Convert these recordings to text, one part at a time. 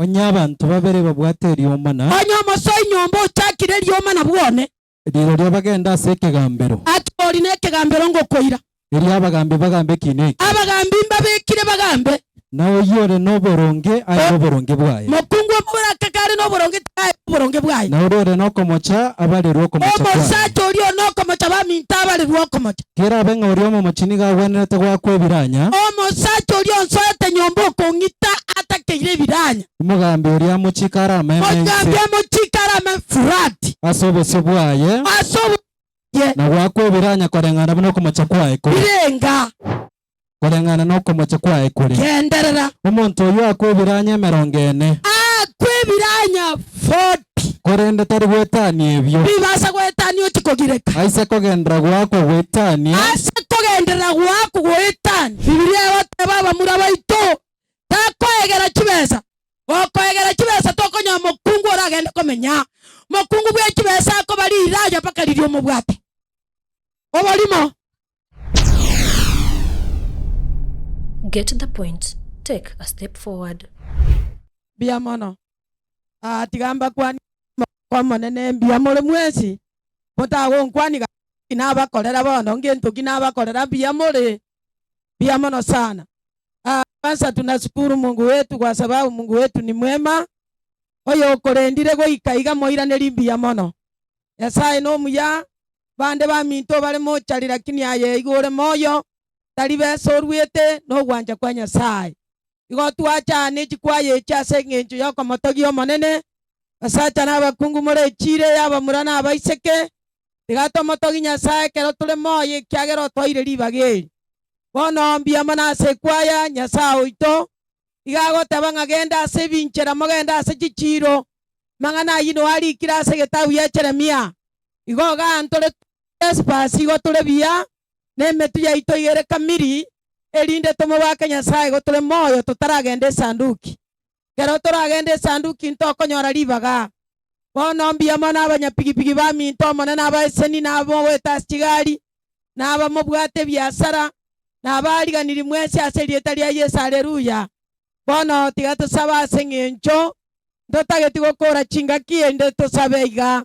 Onye abanto babere babwate eriomana. Onye omosoi nyomba ochakire eriomana bwone. Rirorio bagende ase ekegambero. Ati ori nekegambero ngokoira. Erio abagambi bagambe ekiina eke. Abagambi mbabekire bagambe. Na oyio ore noboronge aegwe oboronge bwaye. Mokungu omoboraka kare noboronge tiga aegwe oboronge bwaye. Na oria ore nokomocha abarerwe okomocha kwaye. Omosacha oria ore nokomocha baminto abarerwe okomocha. Kerabe ng'a oria omomochi nigo agwenerete goakwa ebiranya. Omosacha oria onsoete nyomba okong'ita atakeire ebiranya. Omogambi oria amochike arame Omogambi ense. amochike arame furati. Ase obosio bwaye. Ase obosio bwaye. Na goakwa ebiranya koreng'ana buna okomocha kwaye kore. Birenga. Koreng'ana nokomocha kwaye kore. Genderera. Omonto oyio akwe ebiranya emerongo ene. Akwe ebiranya 40. Korende tari goetania ebio. Bibasa goetania ochie kogireka. Aise kogenderera goakwa goetania. Ase kogenderera goakwa goetania. Bibilia egoteba abamura baito takoegera chibesa. Gokoegera chibesa tokonyora mokungu oragende komenya. Mokungu bwe chibesa akoba riraya mpaka riria omobwate. Oborimo. Get the point, take a step forward. Mbuya mono. Ah, tiga mbakwanie omogoko omonene mbuya more mwensi, motagonkwania gaki nabakorera bono, ngento ki nabakorera mbuya more, mbuya mono sana. Ah, kwanza tunashukuru Mungu wetu kwa sababu Mungu wetu ni mwema, oyokorendire goika iga moiraneri mbuya mono. Nyasaye nomuya, Bande baminto bare mochari lakini aye igo ore moyo, tari besa oruete nogwancha kwa Nyasae. Igo twacha ne chikwaya echi ase engencho y'okomotogia Omonene, basacha na abakungu more echiira eye abamura na abaiseke, tiga tomotogie Nyasae ekero tore moyo ekiagera otoire ribaga eri. Bono mbuya mono ase ekwaya, Nyasae oito iga agoteba ng'a genda ase ebinchera mogende ase chichiiro, amang'ana ayio nigo arikire ase egetabu ya Jeremia. Igo igaa ntore trespass igo tore buya, na emetwe yaito iga ere kamiri, erinde tomobake Nyasae igo tore moyo totaragenda esanduki. Ekero toragende esanduki ntokonyora ribaga. Bono mbuya mono abanyapigipigi baminto Omonene abaeseni na abamogoeta ase chigari, na abamobwate ebiasara, na abaariganiri mwensi ase erieta ria Yeso Haleluya. Bono tiga tosabe ase eng'encho ntotageti gokora chingaki erinde tosabe iga.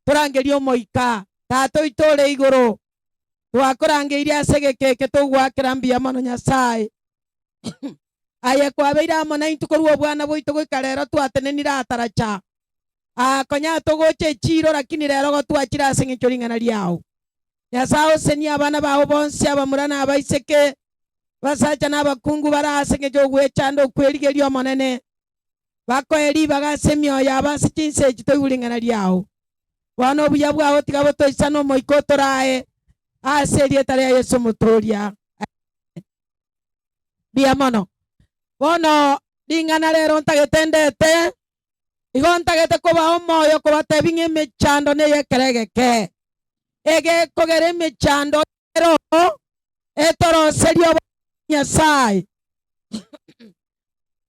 Torangerie Omoika, Tata oito ore igoro, twakorangeirie ase egeka eke togoakera mbuya mono Nyasae. Aye kwabeire amo naintwe korwa obwana bwaito goika rero twatenenire aataracha. Aa, konya togocha echiiro, lakini rero igo twachire ase eng'encho ring'ana riao. Nyasae osenie abana bao bonsi, abamura na abaiseke, abasacha na abakungu bare ase eng'encho y'ogwechanda okwerigeria Omonene. Bakoe ribaga ase emioyo yabo ase chinsa echi toigwe ring'ana riao. Bono obuya bwao tiga botoisane omoika otorae ase erieta ria Yeso Omotoria. Amen. Mbuya mono. Bono ring'ana rero ntagete ndete, igo ntagete kobaa omoyo kobatebia ng'a emechando ney'ekero egeke. Egekogera emechando ero etoroserie obo Nyasae.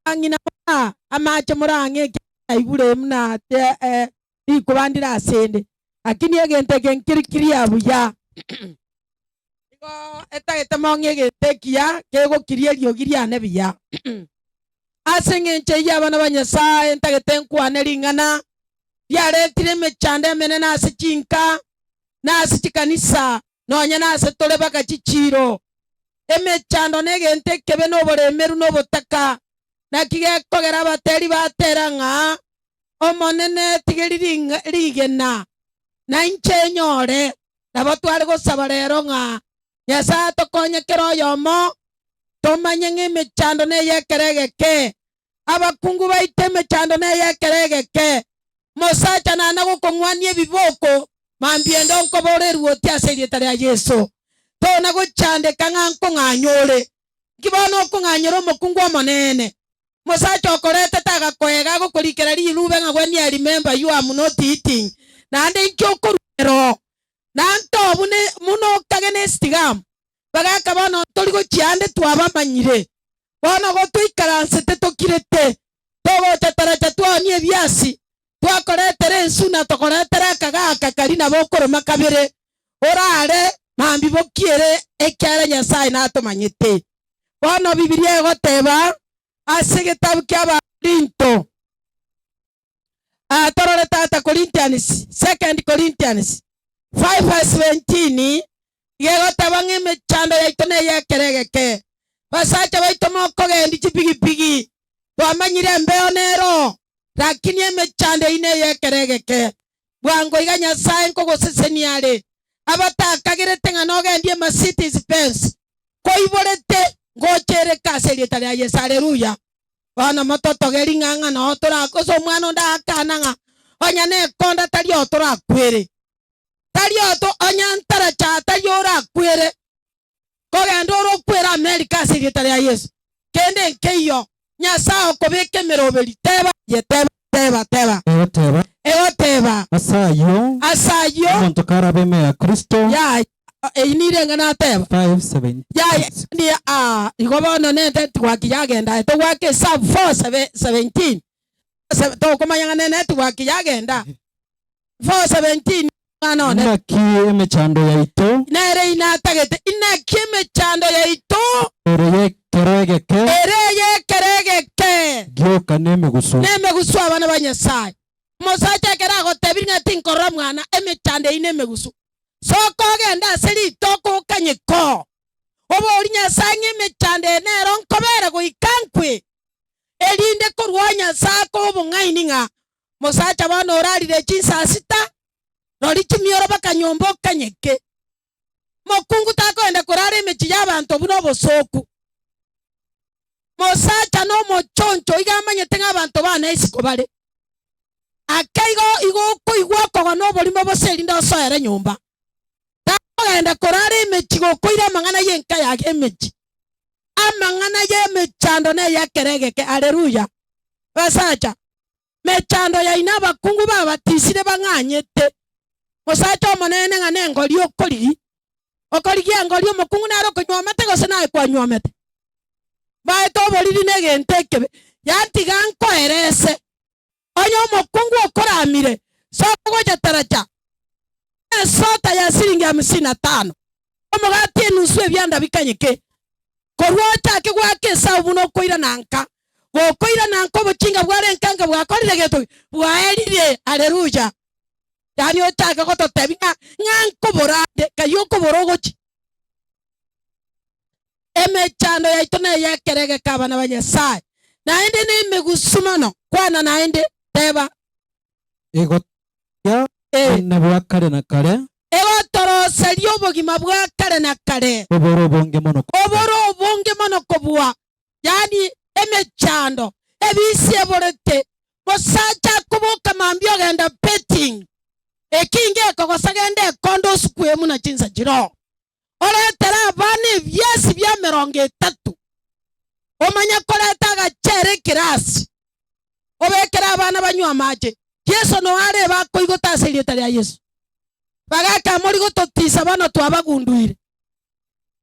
Ng'ina buna amache morang'e ekiagera naigure buna rikuba ndire asende, lakini egento eke nkeri kiria buya. Igo etagete mong'e egento ekiya kegokiria eriogi riane buya. Ase engencho eyio abana ba Nyasae ntagete nkwane ring'ana riaretire emechando emenene ase chinka na ase chikanisa nonya nase tore baka chichiiro. Emechando negento ekebe na oboremeru na obotaka, naki gekogera abateri batera ng'a, Omonene tigeri rigena, na inche nyore. Nabo tware gosaba rero ng'a Nyasae atokonye kera oyomo, tomanye ng'a emechando ney'ekero egeke. Abakungu baito emechando ney'ekero egeke. Mosacha nana gokong'wania ebiboko, mambia ende onkobore eruoti ase erieta ria Yeso. Tona gochandeka ng'a nkong'anya ore. Nki bono okong'anyera omokungu omonene? Mosacha okoretete agakoega agokorikera rirube ng'a when I remember you am not eating, naende inki okorua ero? Nanto buna buna okage ne estigamu. Bagaka bono ntori gochia ande twabamanyire. Bono gotoikaransete tokirete. Togocha taracha twaonia ebiasi, twakoretera ensu na tokoretera akagaka karia nabo okoroma kabere, orare mambia bokiere, ekiagera Nyasae natomanyete. Bono Bibilia egoteba ase egetabu ki'Abakorinto. Tata Corinthians, Second Corinthians 5 verse 17, iga egoteba ng'a emechando yaito ney'ekero egeke. Basacha baito mokogendi chipigipigi, twamanyire embeo nero, lakini emechando eyio ney'ekero egeke. Bwango iga Nyasae nkogosesenia are, abatakagerete ng'a nogendie Mercedes Benz, koiborete, ngocha ere ase erieta ria Yeso. Haleluya! Bono mototogerie ng'a ng'a noo torakwe, gose omwana onde aakana ng'a onye nekonda tari oo torakwere, tari oo to onye ntaracha tari orakwere, kogenda ore okwere America ase erieta ria Yeso. Kende nkeiyo, Nyasae okobeka emeroberi, teba aye, teba, teba, teba. Egoteba. Egoteba. Ase ayio. Ase ayio. Omonto karabe ime ya Kristo. Yaya, eyio nire eng'ana ateba. 5:76. Yaya, ni aa, igo bono nente network yagenda aye, togwaka esabu 4:17, tokomanya ng'a ne network yagenda. 4:17 Omwana one. Inaki emechando yaito. Nere inatagete. Inaki emechando yaito. Ere y'ekero egeke. Ere y'ekero egeke. Gioka nemegusu. Nemegusu abana ba Nyasae. Omosacha ekero agotebirie ng'a tinkorora mwana, emechando eyio nemegusu. Soka ogende ase ritoka okanye koo. Oborie Nyasae ng'a emechando eye nero nkobera goika nkwe, erinde korwa oo Nyasae akoe obong'aini ng'a Mosacha bono orarire chinsaa sita, rori chimioro baka nyomba okanyeke. Mokungu takoenda korara emechie y'abanto buna obosooku. Mosacha nomochoncho iga amanyete ng'a abanto bane isiko bare. Ake igo igo okoigwa okogona oborimo bose erinde osoere nyomba. Takogenda korara emechie gokoira amang'ana y'enka yage emechie. Amang'ana y'emechando ney'ekero egeke. Haleluya! Basacha, Mechando yaino abakungu babatisire bang'anyete. Mosacha omonene ng'a nengori okorigi, okorigia engori omokungu nere okonywomete gose naye kwanywomete. Mbaete oboriri negento ekebe, yantiga nkoerese. Onye omokungu okoramire, soka gocha taracha esota ya siringi hamsini na tano, omogati enusu ebianda bikanyeke. Korwa ochake goaka Esau buna okoirana nka, gokoirana nka obochinga bware nka nka bwakorire gento ki? Bwaerire. Haleluya! Yaani ochake gototebia ng'a ng'a nkobora ande, kai okobora ogochia? Emechando yaito ney'ekero egeke abana ba Nyasae, naende nemegusu mono. Kwana naende, teba. Egotoria Ee. obonene bwa kare na kare. Egotoroseria obogima bwa kare na kare. Oboro obonge mono kobua. Oboro obonge mono kobua, yaani emechando, ebisi eborete, mosacha akoboka mambia ogenda betting, ekinga ekogosa genda ekonda osukue buna chinsa chiroo. Oretere abana ebiasi bia emerongo etato, omanye koreta agachere ekerasi, obekere abana banywe amache. Yeso noo arebe akoigota ase erieta ria Yeso. Bagaka mori gototisa bono twabagunduire.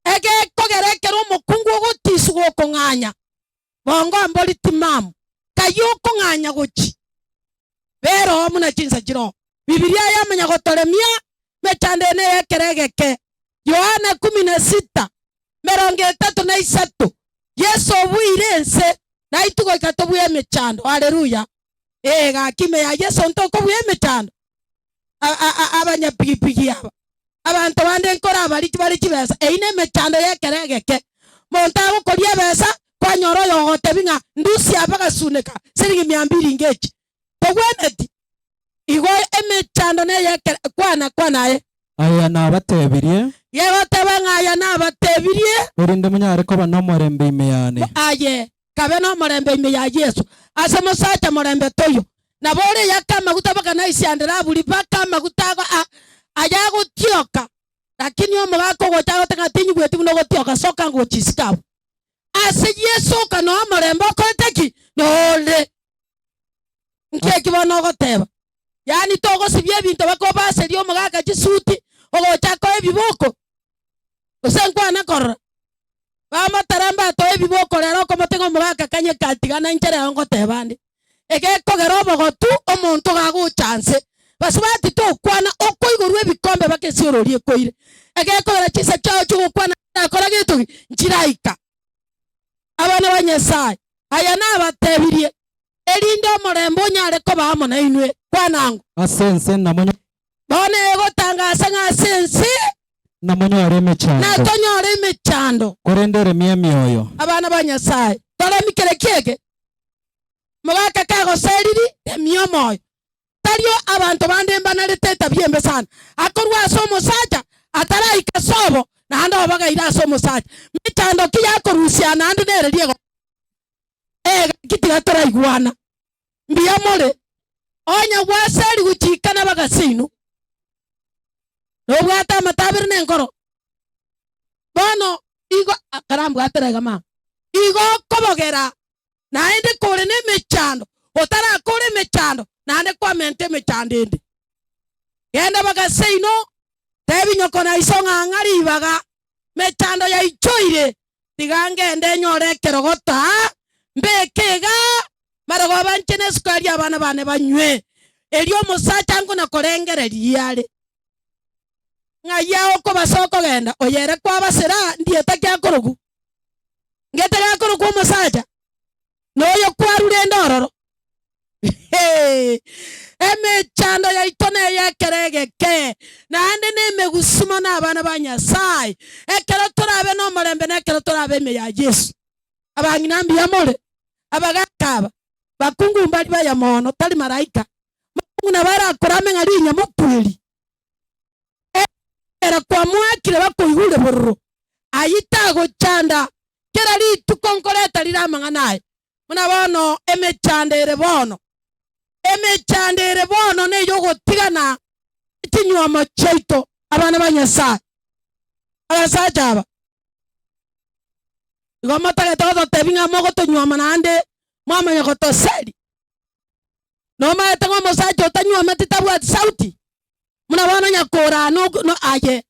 Egekogera ekero omokungu ogotiswa gokong'anya, bongo mbori timamu, kayio okong'anya gochi. Bera oo buna chinsa chiroo. Bibilia yamanya gotoremia mechando eye ney'ekero egeke. Yohana kumi na sita, 33, Yeso obuire ense, naintwe goika tobue emechando. Haleluya! Ee, gaki ime ya Yeso ntokobua emechando. Abanyapigipigi aba, abanto bande nkorabari bare chibesa, eyio nemechando y'ekero egeke. Monto agokoria ebesa, kwanyora oyogotebi ng'a ndusia aba gasuneka siringi mia mbili ngechi. Togweneti? Igo emechando ney'ekero, kwana, kwana aye. Aya nabatebirie. Gegoteba ng'a aya nabatebirie. Erinde monyare koba nomorembe ime yane. Aye, kabe nomorembe ime ya Yeso. Ase mosacha morembe toiyo. Nabo ore yake amaguta mpaka naisiandere aburi mpaka amaguta ago a aya agotioka. Lakini omogaka ogocha agoteba ng'a tinyigweti buna ogotioka soka ngochia isiko abwo. Ase Yeso oka noo omorembe okorete ki? Nore. Nki eki bono ogoteba? Yaani togosibia ebinto bakobaseria omogaka chisuti ogocha akoe ebiboko? Gose nkwana korora? Bamotara mbatoe ebiboko rero okomotenga omogaka kanye katigana inche rero ngoteba ande. Egekogera obogotu omonto gagocha nse. Basubati tokwana okoigorwa ebikombe baka esiorori ekoire. Egekogera chinsa chiao chiogokwana nchirakora gento ki? Nchiraika. Abana ba Nyasae, aya nabatebirie, erinde omorembe onyare koba amo nainwe. Kwana ango. Ase ense namonyo. Bono egotangasa ng'a ase ense. Namonyore emechando. Natonyore emechando. Korende eremie emioyo. Abana ba Nyasae, toremi kere ki eke? Mogaka kagoseriri, remia omoyo. Tario abanto bande mbanarete etabia embe sana. Akorwa ase omosacha, ataraika sobo, naende obogeire ase omosacha. Mechando ki yakorusia naende nere riego? Ee, gaki tiga toraigwana. Mbuya more. Onye gwaserigwe chika nabagasi inwe, nobwate amatabere na enkoro. Bono igo karambwatere iga mama, igo okobogera naende kore nemechando, otarakore emechando naende kwamenta emechando ende. Genda bagasi inwe, tebi nyoko na iso ng'a ng'a ribaga, mechando yaichoire, Tiga ngende nyore ekerogoto aa, mbeke iga, marogoba inche nesukari abana bane banywe. Erio omosacha nkona korengereria are, Ng'ai agokobasa okogenda? Oyo ere kwabasera, ndieta ki akorokwa? Ngete gakorokwa omosacha, noyo kwarure ende ororo. Emechando yaito ney'ekero egeke, naende nemegusu mono abana ba Nyasae, ekero torabe nomorembe na ekero torabe ime ya Yeso. Abang'ina mbuya more, abagaaka aba, bakungu mbari baya mono, tari malaika. Mokungu nabo arakorame ng'a rinya mokweri. Ekero kwamoakire bakoigure bororo, ayio tagochanda kera rituko nkoreta rire amang'ana aye. Buna bono emechando ere bono, emechando ere bono neyogotigana chinyuomo chiaito, abana ba Nyasae. Abasacha aba, igo motagete gototebia ng'a mogotonyuoma naende mwamanya gotoseria. Nomaete ng'a omosacha otanyuometi tabwati sauti? Buna bono nyakora no no aye,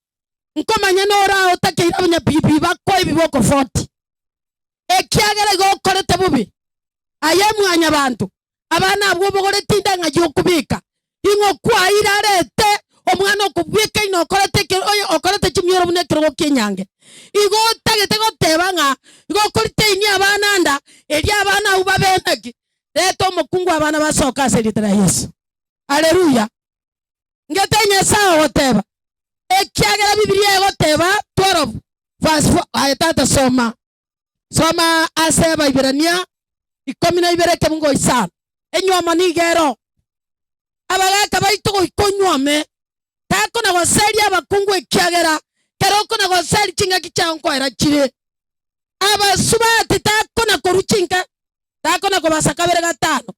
nkomanya nore aa otakeire abanyapigipigi bakoe ebiboko 40. Ekiagera igo okorete bobe, aye mwanyabanto, abana abwo obogoreti inda ng'a y'okobeka, ing'o kwaeire arete omwana okobweka ina okorete eke oyo okorete chimioro buna ekerogo ki'enyange. Igo otagete goteba ng'a igo okoriteinia abana nda, erio abana abwo babe naki? Reta omokungu abana basoke ase erieta ria Yeso. Haleluya! Ngete Nyasae ogoteba, ekiagera Bibilia egoteba 12 verse 4 aye tata soma. Soma ase Abaibirania ikomi na ibere ekebungo isano. Enywomo nigo ero. Abagaaka baito goika onywome, takona goseria abakungu ekiagera kero okona goseria chingaki chiao nkoera chire. Abasubati takona korwa chinka, takona kobasa kabere gatano.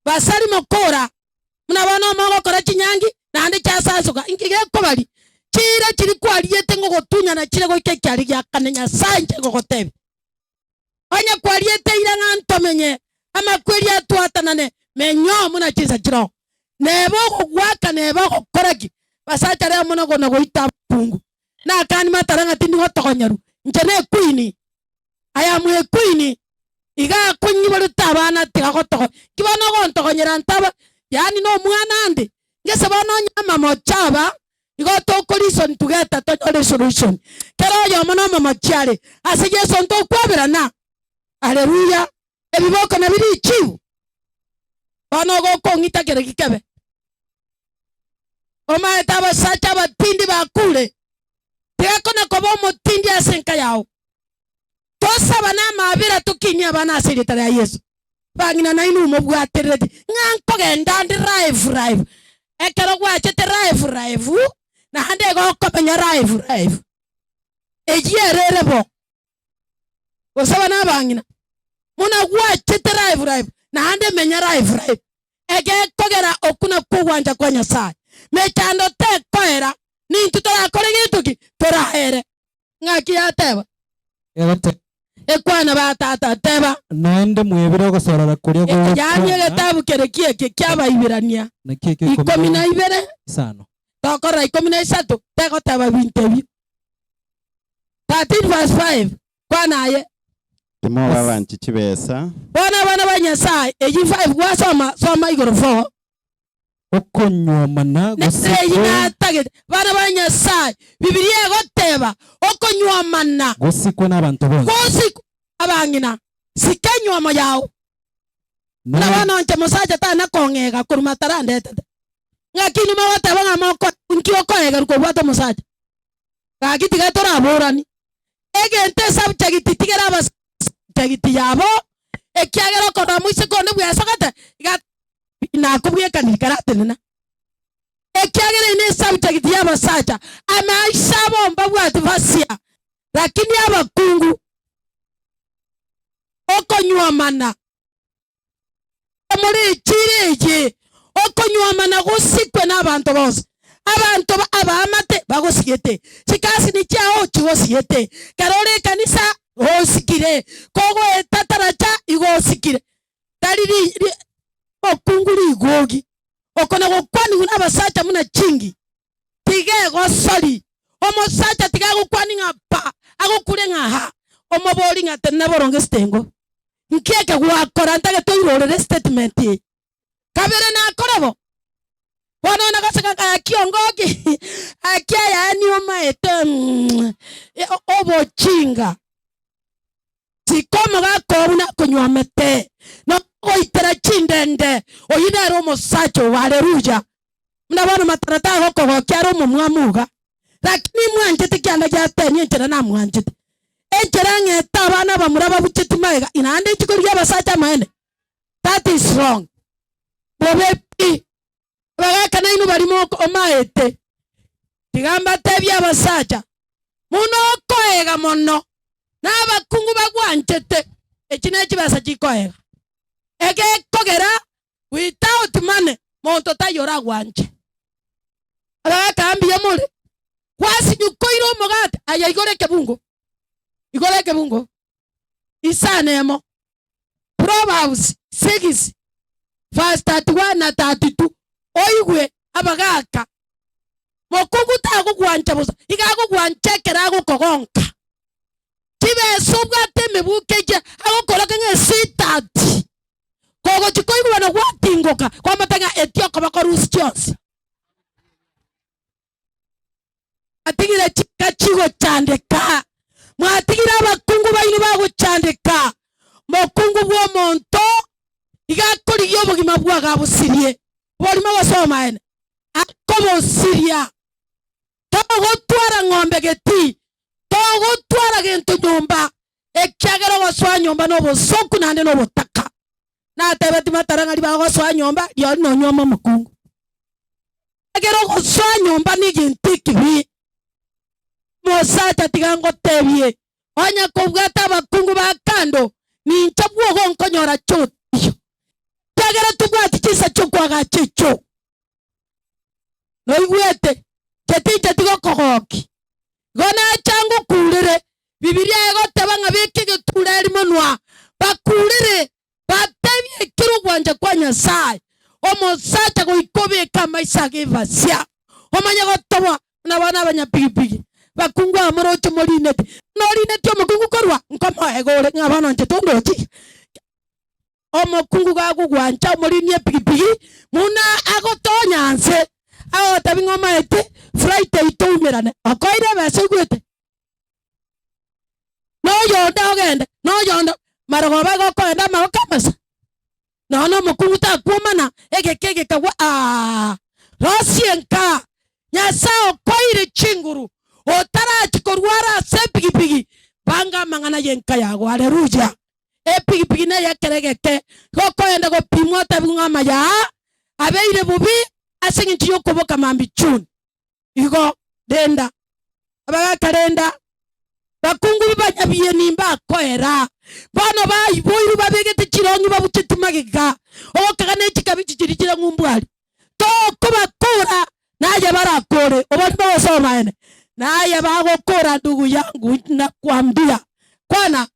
Basari mokora, buna bono mogokora chinyangi, naende chiasasoka. Inki gekobaria? Chiira chiria kwariete ngogotunyana chire goika ekiaria gia kane. Nyasae inche ngogotebia, onye kwariete eira ng'a ntomenye, amakweri atwatanane, menya oo buna chinsa chire oo. Neba ogogoaka, neba ogokora ki? Basacha rero mono kona goita abakungu. Nakani matara ng'a tindi gotogonyerwa, inche nequeen. I am a queen. Iga akonyiborete abana tiga gotogonya. Ki bono ogontogonyera ntaba, yaani nomwana ande? Ngese bono onye amamocho aba, igo toko reason together tonyore esolution. Kera oyomo nomomochi are, ase Yeso ntokwaberana. Haleluya! Ebiboko nabio richibu. Bono ogokong'ita kere gikebe. Omaete abasacha abatindi bakure, tiga kona koba omotindi ase enka yao. Tosabane amaabera tokinie abana ase erieta ria Yeso. Bang'ina nainwe mobwaterereti ng'a nkogenda nde live live. Ekero gwachete live live, naende igo okomenya live live. Eyio ere ere bo. Gose abana abang'ina, buna gwachete live live, naende menya live live. Egekogera okwo nakwo ogwancha kwa Nyasae. Mechando tekoera, nintwe torakore gento ki? Toraere. Ng'aki yateba? Egote. Ekwana ba tata, teba. Naende mwebire ogosorora koria Yaani gogokwana. egetabu kere ki eke ki'Abaibirania Naki eke ikomi ikomi na ibere, isano. tokorora 13, tegoteba binto ebio. 13 verse 5, kwana aye. Timoba abanchi chibesa. Bono abana ba Nyasae, eyio 5 gwasoma, soma igoro 4. Okonyuomana gose Nere eyio kwe. natagete. Bana ba Nyasae, Bibilia egoteba, okonyuomana. Gosikwe nabanto bonsi. Gosikwe. Abang'ina, sika enyuomo yao. Buna bono inche mosacha tana kong'ega korwa matarandetete. Ng'aki inwe mogoteba ng'a moko nki okoegerwa kobwata omosacha? Gaki tiga toraborani. Egento esubject tigere aba subject yabo, ekiagera okorora moiseke onde bwesogete iga nakobwekaniri karatenena. Ekiagera eye ne esubject ya abasacha, amaisha abo mbabwati basia, lakini abakungu okonyuomana More echiro eye, okonyuomana gosikwe nabanto bonsi. Abanto abaamate bagosigete, chikasini chiao chigosigete, kero ore ekanisa gosikire, kogoeta taracha igo osikire. Tari omokungu rigogi, oko nagokwanigwa nabasacha buna chingi, tiga egosori. Omosacha tiga agokwanie ng'a pa, agokure ng'a ha, omoborie ng'a tenena boronge esitengo. Nki eke gwakora ntagete oirorere estatement eye? Kabere nakore bo. Bono ona goseka ng'a aki ongoki, aki yaani omaete obochinga. Sika omogaka oo buna akonywomete, na ogoitera chindende, oyio nere omosacha oo. Haleluya! Buna bono matara tagokogokia are omomwamu iga, lakini imwanchete kianda giatenia enchera namwanchete. Enchera ng'ete abana abamura babucheti magega, naende inchi korigia abasacha amaene? That is wrong. Bobe pi. Abagaka nainwe baria moko omaete, tiga mbatebie abasacha, buna okoega mono na abakungu bagwanchete, echi ne chibesa chikoega. Egekogera without money monto taiyo oragwanche. Abagaka mbuya more, gwasinyukoire omogati, aye igora ekebungo, igora ekebungo isano emo. Proverbs 6 verse 31 na 32, Oigwe abagaaka, mokungu tagogwancha bosa, iga agogwancha ekero agokogonka. Chibesa obwate emebuko eche agokoroka ng'a esitati, kogochia koigwa na gwatingoka, kwamata ng'a eti okoba korusia chionsi. Mwatigire chinka chigochandeka, mwatigire abakungu baino bagochandeka. Mokungu bw'omonto iga akorigia obogima bwage abosirie, oborimo gose obomaene, akobosiria. Togotwara ng'ombe getii, togotwara gento nyomba, ekiagera ogosoa nyomba nobosoku naende nobotaka. Natebetie matarang'ari bagosoa nyomba, rirorio nonyuome omokungu. Ekiagera ogosoa nyomba negento ekibe. Omosacha tiga ngotebie, onye kobwate abakungu ba kando, ninche bwogo nkonyora chotio, ekiagera tobwati chinsa chi'okoagacha echio. Noigwete? Inche tincheti gokogokia. Igo nacha ngokurere, Bibilia egoteba ng'a beka egetureri monwa, bakurere, batebie ekero ogwancha kwa Nyasae. Omosacha goika obeke amaiso age ebasia, omanye gotobwa buna bono abanyapigipigi, bakungu aba moroche morineti. Norineti omokungu korwa nkomoega ore ng'a bono inche tondochi. Omokungu gakogwancha omoriini epigipigi buna agotonya nse, agotebi ng'a omaete Friday toumerane, okoire ebesa oigwete? Noyonde ogende, noyonde, marogoba igo okoenda amaboko amasa. Nonya na omokungu takwomana, egeka egekagwa aa. Rosie nka, Nyasae okoeire chinguru, otarachia korwara ase epigipigi, banga amang'ana y'enka yago. Haleluya! Epigipigi neyekere egeke, gokoenda gopimwa otebiwe ng'a amaya aa abeire bobe ase engencho y'okoboka mambia chuni. Igo renda, abagaka renda, bakungu b'abanyabieni mbakoera. Bono baiboirwe babegete chirong'i babucheti magega, ogokaga ne chikabichi chiria chire ng'umbu aria. Tokobakora, naye barakore. Oborimo gose obomaene? Naye bagokora ndugu yangu, nakwambia. Kwana.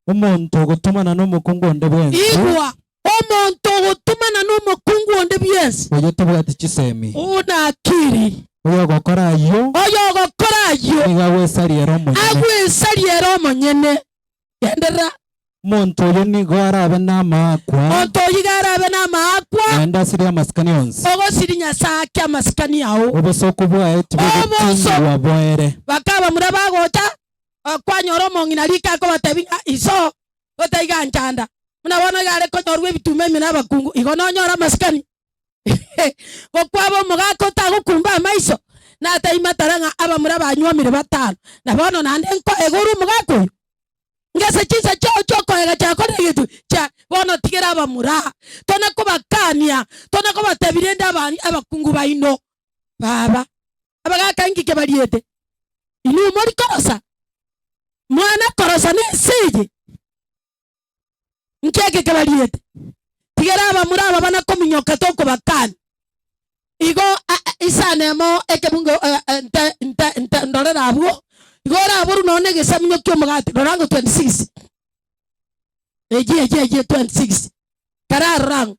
Omonto ogotomana nomokungu onde bwensi. Igwa, omonto ogotomana nomokungu onde bwensi. Oyio tabwati chisemi. Buna akiri. Oyogokora ayio. Oyogokora ayio. Nigo agwesaria ere omonyene. Agwesaria ere omonyene. Genderera. Omonto oyio nigo arabe namaakwa. Omonto oyio iga arabe namaakwa. Naende asirie amasikani onsi. Ogosiria Nyasae ake amasikani ao. Obosooku bwaye tibogotingwa boere. Bakabamura bagocha, Kwanyora omong'ina riko akobatebia ng'a iso, otaiga nchanda. Buna bono iga are konyorwa ebituma ime nabakungu, igo nonyore amasikani. Gokwaba omogaka otagokumba amaiso, nataima tara ng'a abamura banywomire batano, na bono naende nkoega ore omogaka oyo. Ngese chinsa chiao chiokoega chiakorire egento chia bono tigera abamura, tona kobakania, tona kobatebia rende aba abakungu baino, Baba, abagaka inki kebariete? Inwe mori korosa? Mwana korosa nense eye? Nki eke kebariete? Tigera abamura aba bana kominyoka tokobakania. Igo isano emo ekebungo nte nte nte ndorere abwo, igo oraborwe nonya na egesamunyo ki'omogati, rora ang'o 26. Eyio eyio eyio 26. Kararora ang'o,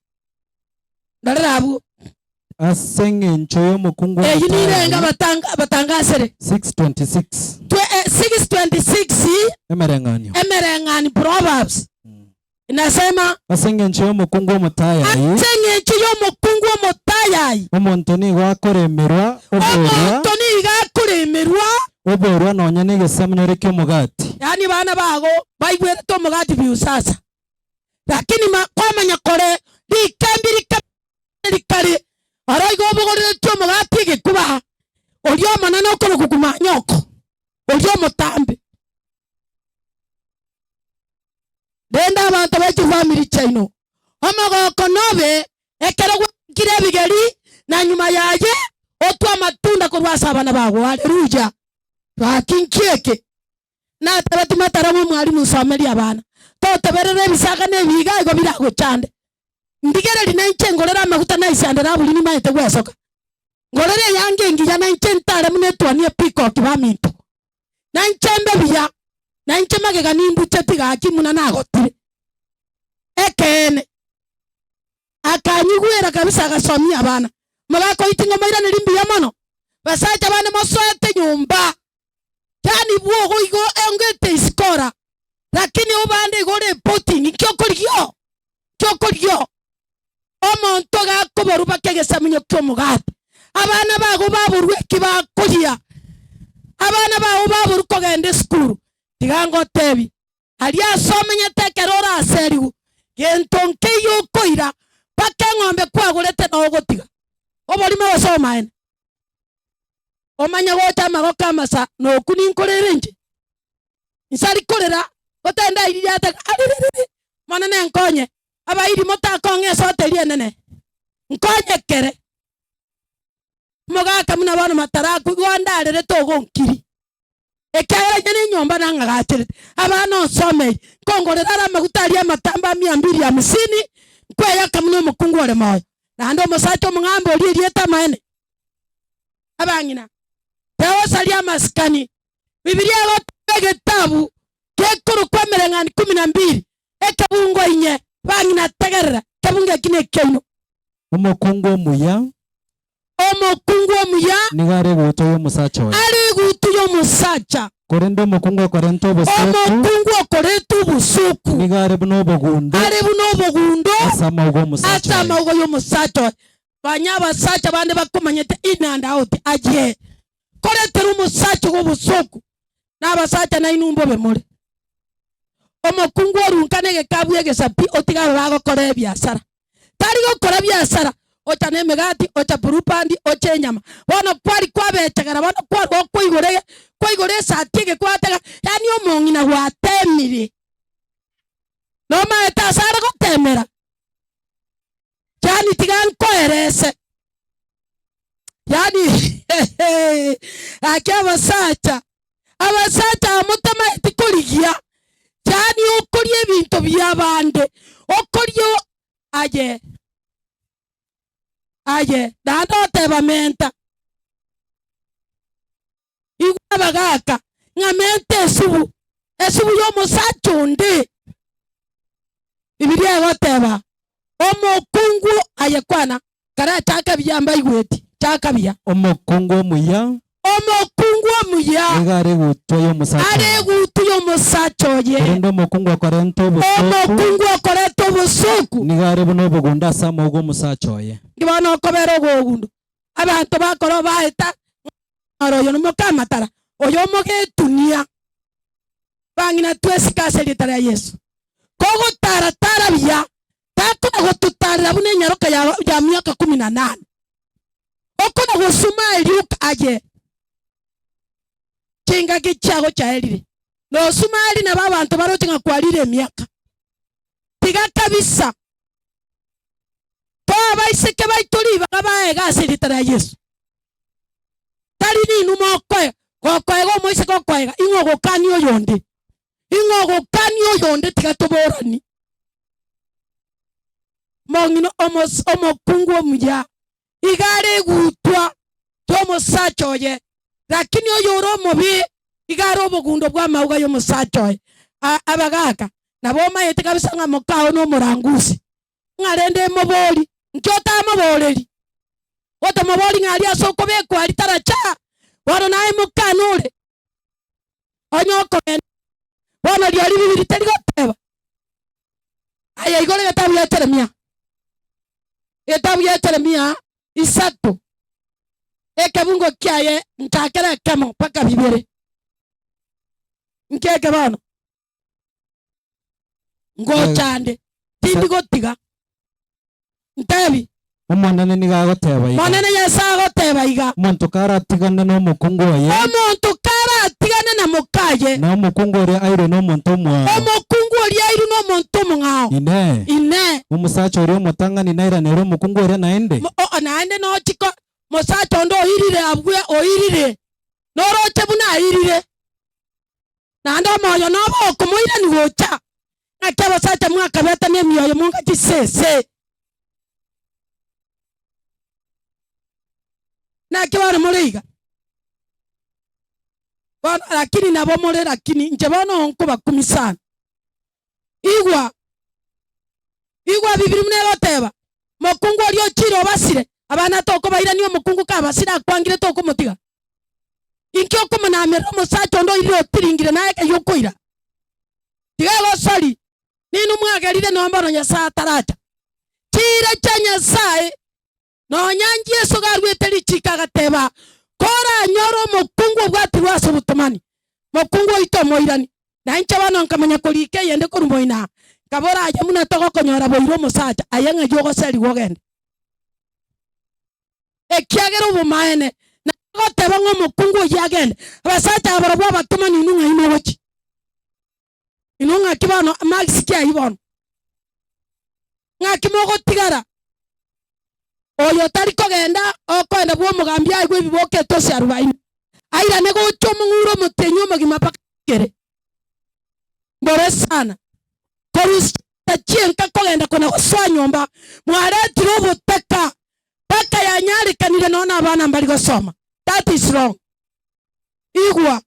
ndorere abwo. Ase engencho y'omokungu Eyio nirenga omotayai, abatanga abatangasere. 6:26. Twe, eh, 6:26 Emereng'anio. Emereng'ani, Proverbs, inasema. Ase engencho y'omokungu omotayai. Ase engencho y'omokungu omotayai. Omonto nigo akoremerwa oborwa. Omonto nigo akoremerwa. Oborwa nonya negesamunyore ki'omogati. Yaani bana bago baigwerete omogati biusasa, lakini ma kwamanya kore rikembi rike rikare oro igo obogoreretie omogati egekuba, oria omonene okorokwa kumanyoko, oria omotambe. Rende abanto be chifamiri chiaino, omogoko nobe ekero gwakire ebigeri, na nyuma yaye otwe amatunda korwa ase abana bago. Haleluya! Gaki nki eke? Natebeti matara bw'omwalimu nsomerie abana, toteberere ebisaga na ebiiga igo biragochande. Ndigererie nainche ngorere amaguta na isandera aburi nimaete gwesoka. Ngorere eyanga engiya nainche ntare buna etuoni epikoki baminto. Nainche mbe buya, nainche magega nimbucheti gaki buna nagotire. Ekeene. Akanyigwera kabisa agasomia abana. Mogakoiti ng'a omoiraneri mbuya mono. Basacha bane mosoete nyomba. Yaani bwogo igo ongete isiko ora, lakini obande igo ore reporting, inki okorigia oo? Inki okorigia oo? Omonto gakoborwa baka egesamunyo ki'omogati, abana bago baborwe eki bakoria, abana bago baborwe kogenda esukuru, tiga ngotebi, aria ase omenyete ekero oraserigwe, gento nkeiyo okoira, mpaka eng'ombe kwagorete noo ogotiga. Oborimo gose obomaene? Omanye gocha amagoko amasa, na okwo ninkorere inche. Insari korera, gotende airire ataka, aririri, Omonene nkonye, abairi motakong'a esota eria enene, nkonye kere. Omogaka buna bono matarakwa, igo ndarerete ogonkiri, ekiagera inye nenyomba nang'agacherete, abana onsomeirie, nkongorera are amaguta aria amatambe a mia mbili hamsini, nkweyaka buna omokungu ore moyo, naende omosacha omong'amba oria erieta amaene. Abang'ina, tegosaria amasikani. Bibilia egoteba egetabu gekorokwa Emereng'ani kumi na mbili, ekebungo inye. Bang'ina, tegerera, ekebungo eki nekiaino. Omokungu omuya. Omokungu omuya. Nigo are egutu y'omosacha oye. Are egutu y'omosacha. Korende omokungu okorenta obosuku. Omokungu okoreta obosuku. Nigo are buna obogundo. Are buna obogundo. Ase amauga 'omosacha Ase oye. amauga y'omosacha oye. Nonya abasacha bande bakomanyete in and out, aye koretera omosacha ogo obosooku, na abasacha nainwe mbobe more. Omokungu orunka na egekabu egesapi otige abe bagokora ebiasara. Tari gokora biasara, ocha na emegati, ocha blue-band, ocha enyama. Bono kwari kwabechegera, bono kwarwa okoigora ege, kwaigora esati egekwatega, yaani omong'ina gwatemire. Nomaete ase are gotemera? Yaani tiga nkoerese. Yaani gaki abasacha, abasacha aba motamaeti korigia, yaani okoria ebinto biabande, okoria aye aye naende oteba menta. Igwa abagaaka, ng'a mente esubu, esubu y'omosacha onde. Bibilia egoteba, Omokungu aye kwana, karachake buya mbaigweti, chaka buya. Omokungu omuya. Omokungu omuya. Nigo are egutwa y'omosacha Are oye. egutwa y'omosacha oye. Korende omokungu okorenta obosoku. Omokungu okoreta obosoku. Nigo are buna obogundo ase amauga 'omosacha oye. Inki bono okobera ogogundo? Abanto bakora obaeta Oro oyo nomokamatara, oyo omogetunia. Bang'ina twesike ase erieta ria Yeso. Kogotara-tara buya, takona gototarera buna enyaroka ya ya miaka kumi na nane. Okona gosuma erioka aye chingaki chiago chiaerire. Nosuma eri nabo abanto baroche ng'a kwarire emiaka. Tiga kabisa. Toa abaiseke baito ribaga baege ase erieta ria Yeso. Tari ninwe mokoega, gokoega omoiseke okoega, ing'o ogokania oyonde? Ing'o ogokania oyonde? Tiga toborani. Mong'ina omos omokungu omuya iga are egutwa y'omosacha oye, lakini oyore omobe iga are obogundo bw'amauga y'omosacha oye. A abagaka, nabo omaete kabisa ng'a mokao nomorangusi, ng'a rende emobori, nki otamoboreri? Otamobori ng'a aria ase okobekwa aria taracha, bono naye mokana ore, onye okogenda, bono rirorio bibiri teri goteba. Aye igoro egetabu gia Jeremia, egetabu gia Jeremia isato, ekebungo kiaye nchakere ekemo mpaka bibere. Nkeke bono, ngocha nde, tindi gotiga. Ntebi. Omonene nigo agoteba iga. Monene Nyasae agoteba iga. Omonto karatigane nomokungu oye. Omonto karatigane na mokaye. Na omokungu oria airwe nomonto omwao. Omokungu oria airwe nomonto omong'ao. Inee! Inee! Omosacha oria omotang'ani nairanere omokungu oria naende? O, naende nochiko mosacha onde oirire abwe oirire, noroche buna airire. Naende omoyo nobe okomoirania gocha. Naki abasacha mwakabeta nemioyo monga chisese. Naki bono more iga? Bono lakini nabo more lakini inche bono nkobakumia sana. Igwa, igwa Bibiri buna egoteba, mokungu oria ochire obasire, abana tokobairania omokungu kabasire akwangire tokomotiga. Inki okomonamerera omosacha onde oirire otiringire naye ekeyia okoira? Tiga egosori, ninwe mwagerire nonya bono Nyasae ataracha. Chiira chia Nyasae Nonya Yeso garuete richiiko agateba, Koranyore omokungu obwatirwe ase obotomani, mokungu oito omoirani. Na inche bono nkamanya korika eyende korwa moino aa, nkabora, Aye buna togokonyora boire omosacha, aye ng'ai ogoserigwa ogende? Ekiagera obomaene, nagoteba ng'a omokungu oyio agende, abasacha aba barabwo abatomani inwe ng'ai mogochia? Inwe ng'aki bono marks ki ayio bono? Ng'aki mogotigara? Oyo otari kogenda okoenda bwa omogambi aigwe ebiboka etosi arubaini, airane gocha omong'ura omotienyi omogima mpaka kere. Mbore sana. Korusia chienka kogenda kona gosoa nyomba, mwaretire obotaka mpaka yanyarekanire nonya na abana mbari gosoma. That is wrong. Igwa.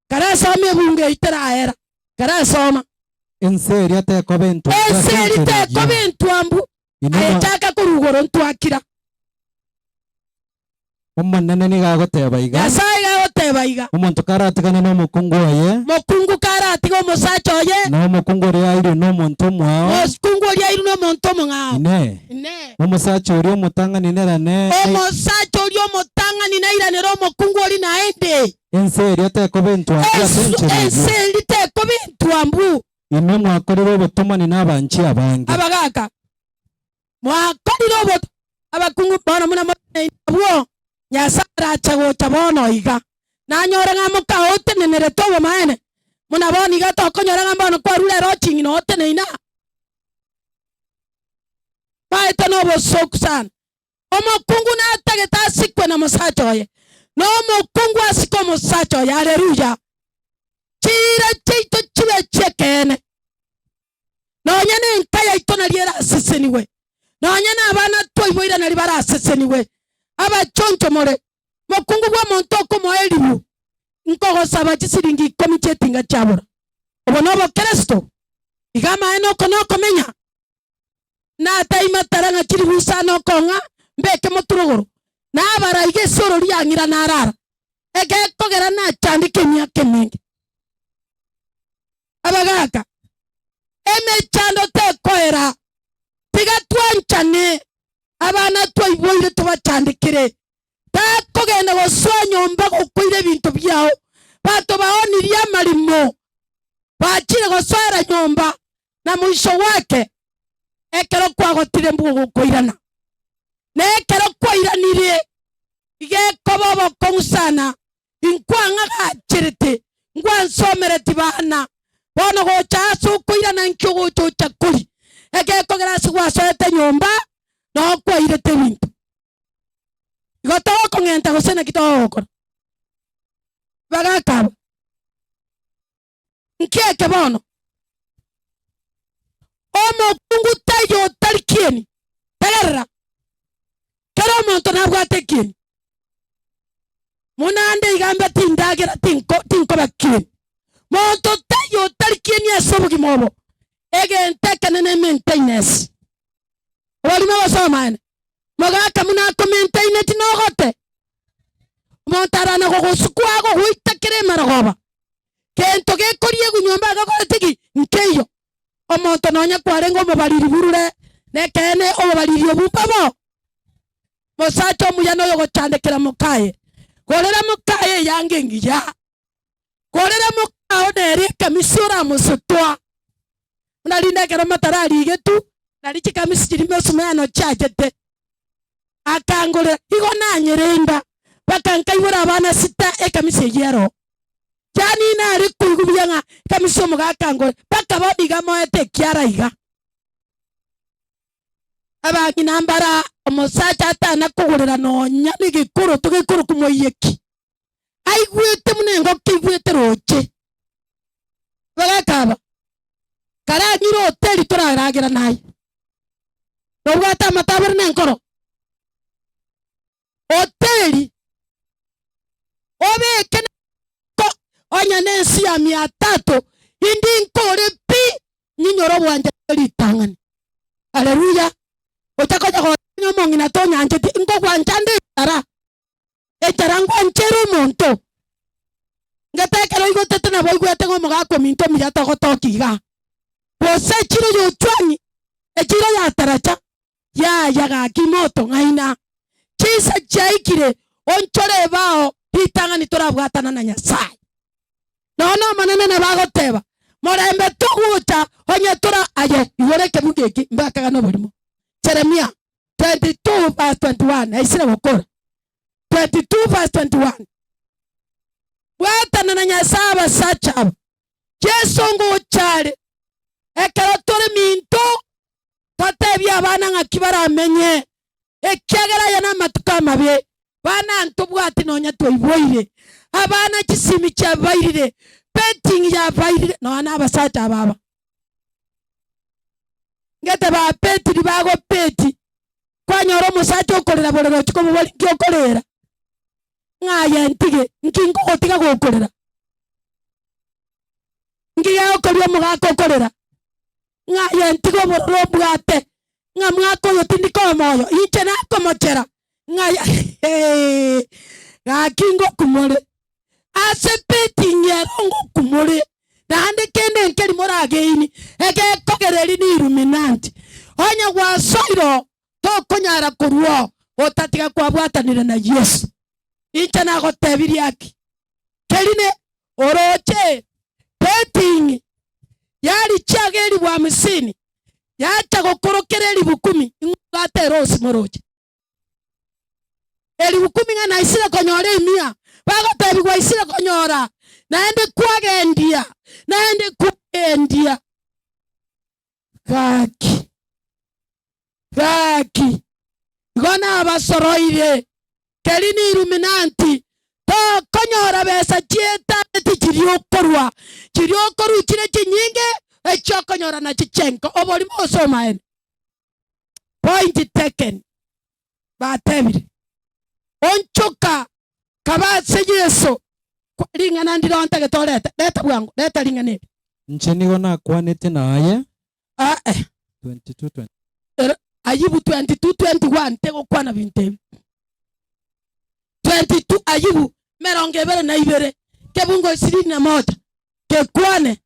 Karesoma ebungo eyio teraera, karesoma. Ense eria tekoba entwambu ase Ense eria enchera tekoba eyio. entwambu, Inwe aye mwa- chaka korwa igoro ntwakira. Omonene nigo agoteba iga, Nyasae iga agoteba iga, Omonto karatigane nomokungu oye, Mokungu karatiga omosacha oye, na omokungu oria airwe nomonto omwao, mokungu oria airwe nomonto omong'ao. Inee, Inee! omosacha oria omotang'ani nerane Omosacha oria omotang'ani nairanere omokungu oria naende. Ense eria tekoba entwambu ase enchera eyio. Ense eria tekoba entwambu. Inwe mwakorire obotomani nabanchi abange. Abagaaka, mwakorire obotomani abakungu bono buna more nabwo, Nyasae arache gocha bono iga, nanyore ng'a mokao otenenerete obomaene, buna bono iga tokonyora ng'a mbono kwarure ere oching'ina oteneine aa. Baete nobosooku sana. Omokungu natagete asikwe na mosacha oye, na omokungu asike omosacha oye. Haleluya! Chiira chiaito chibe chi'ekeene, nonya nenka yaito nario erasesenigwe, nonya nabana twaiboire nario barasesenigwe. Abachoncho more, mokungu bw'omonto okomoa eribu, nkogosaba chisiringi ikomi chi'etinga chiabora. Obo nobokeresto? Iga amaene oko nokomenya. Nataima tara ng'a chiribu isano okong'a, mbeke moturogoro, na abaraiga esoro riang'ira narara, egekogera nachandeka emiaka emenge. Abagaaka, emechando tekoera, tiga twanchane, abana twaiboire tobachandekere. Takogenda gosoa nyomba gokoira ebinto biao, banto baonirie amarimo, bachire gosoera nyomba. Na moiso gwake, ekero kwagotire mbugokoirana, na ekero kwairanire igekoba obokong'u sana, inkwang'agacherete, ngwansomereti bana, bono gocha ase okoirana inki ogocha ocha kori, egekogera ase gwasoete nyomba, noo kwairete ebinto. Igo togokong'enta gose naki togokora? Bagakaba. Nki eke bono? Omokungu taiyo otari kieni. Tegerera, kera omonto nabwate ekieni. Buna ande iga mbe tindagera tinko tinkoba kieni. Monto taiyo otari kieni ase obogima obo. Egento ekenene emaintainensi. Oborimo gose obomaene? Mogaka buna akomaintaineti nogote. Omonto arana gogosukwa agogoita kera emarogoba. Gento gekoriegwa nyomba agokorete ki? Nkeiyo. Omonto nonya kwarenge omobariri burure, nekeene obobariri obwo mbobo. Mosacha omuya noyogochandekera mokaye. Gorera mokaye eyanga engiya. Gorera mokao nere ekamisi oramosetwa. Buna rinde ekero motararigetu, nari chikamisi chiria mosumeno chiachete. Akangorera, igo nanyerenda, mpaka nkaibora abana sita ekamisi eyio ero. Yaani nare koigwa buya ng'a ekamisi omogaka angore, mpaka bono iga moete ekiara iga. Abang'ina mbara omosacha atana kogorera nonya negekoroto gekorokwa moiyeki. Aigwete buna engoko eigwete roche. Abagaka aba, karang'ire hoteli toraragera naye. Nobwate amatabori na enkoro? Hoteli obeke na onye na ensi ya mia tatu indi nkore pi nyinyore obwanchani ritang'ani. Haleluya! Ocha konya gotonya omong'ina tonyancheti, nkogwancha nde enchara. Enchara ngwanchere omonto. Ngete ekero oigotete nabo oigwete ng'a omogaka ominto omuya togotokia iga. Gose echiro y'ochwang'i, echiro ya taracha, yaya gaki motong'aina. Chinsa chiaikire onchore ebao ritang'ani torabwatana na Nyasae. Nonya Omonene nabo agoteba, Morembe togocha onye tora aye igoro ekebugo eke mbakagane oborimo. Jeremia 22 verse 21 aisire gokora 22 verse 21 Bwatana na Nyasae abasacha aba Yeso ngocha are ekero tore minto totebie abana ng'aki baramenye ekiagera aya namatuko amabe bana ntobwati nonya twaiboire abana chisimi chiabairire betting yabairire nonya na abasacha aba aba Ngete bapetiri bagopeti, kwanyora omosacha okorera borere ochia komoboria nki okorera? Ng'a aye ntige, nki nkogotiga gokorera? Nki gegokoria omogaka okorera? Ng'a aye ntige obororo obwate, ng'a mwaka oyo tindi koa moyo, inche nakomochera, ng'a aye hee, gaki ngokumore. Ase betting ero ngokumore. Naende kende nkeri morageini, egekogera eri ni Illuminati. Onye gwasoire oo, tokonyara korwa oo otatiga kwabwatanire na Yeso. Inche nagotebirie aki, keri ne orooche betting yari chiaga elifu hamsini yacha gokorokera elifu kumi, ing'o obwate erosi moroche? Elifu kumi ng'a naisire konyora emia, bagotebigwa aisire konyora, naende kwagendia, naende kwagendia. Gaki, gaki, igo nabasoroire, keri ni Illuminati, tokonyora besa chi'etabeti chiria okorwa, chiria okorwa chire chinyinge, echio okonyora nachio chenka, oborimo gose omaene. Point taken. Batebire, Onchoka, kaba ase Yeso. Kwa- Ring'ana ndire ontagete orete, reta bwango, reta ring'ana eri. Inche nigo nakwanete naye. Ah, eh. 22 20. Ero, Ayubu 22:21 tegokwana binto ebi. 22 Ayubu merongo ebere na ibere kebungo ishirini na moja Gekwane.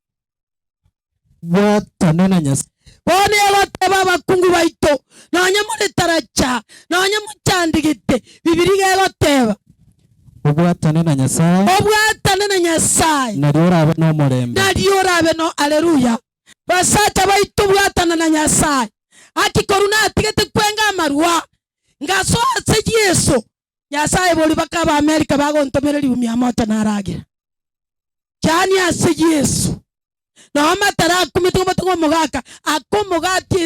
Bwatane na Nyasae. Bono egoteba abakungu baito, nonya more taracha, nonya mochandigete, Bibilia iga egoteba. Obwatane na Nyasae. Obwatane na Nyasae. Nario orabe nomorembe. Nario orabe no Aleluya. Basacha baito bwatana na Nyasae. Aki korwa natigete kwenga amarwa, ngasoa ase Yeso, Nyasae boria baka Abaamerika bagontomera riumi amocha naragera. Chani ase Yeso. Nao amatara akumete ng'obote ng'a omogaka akomogati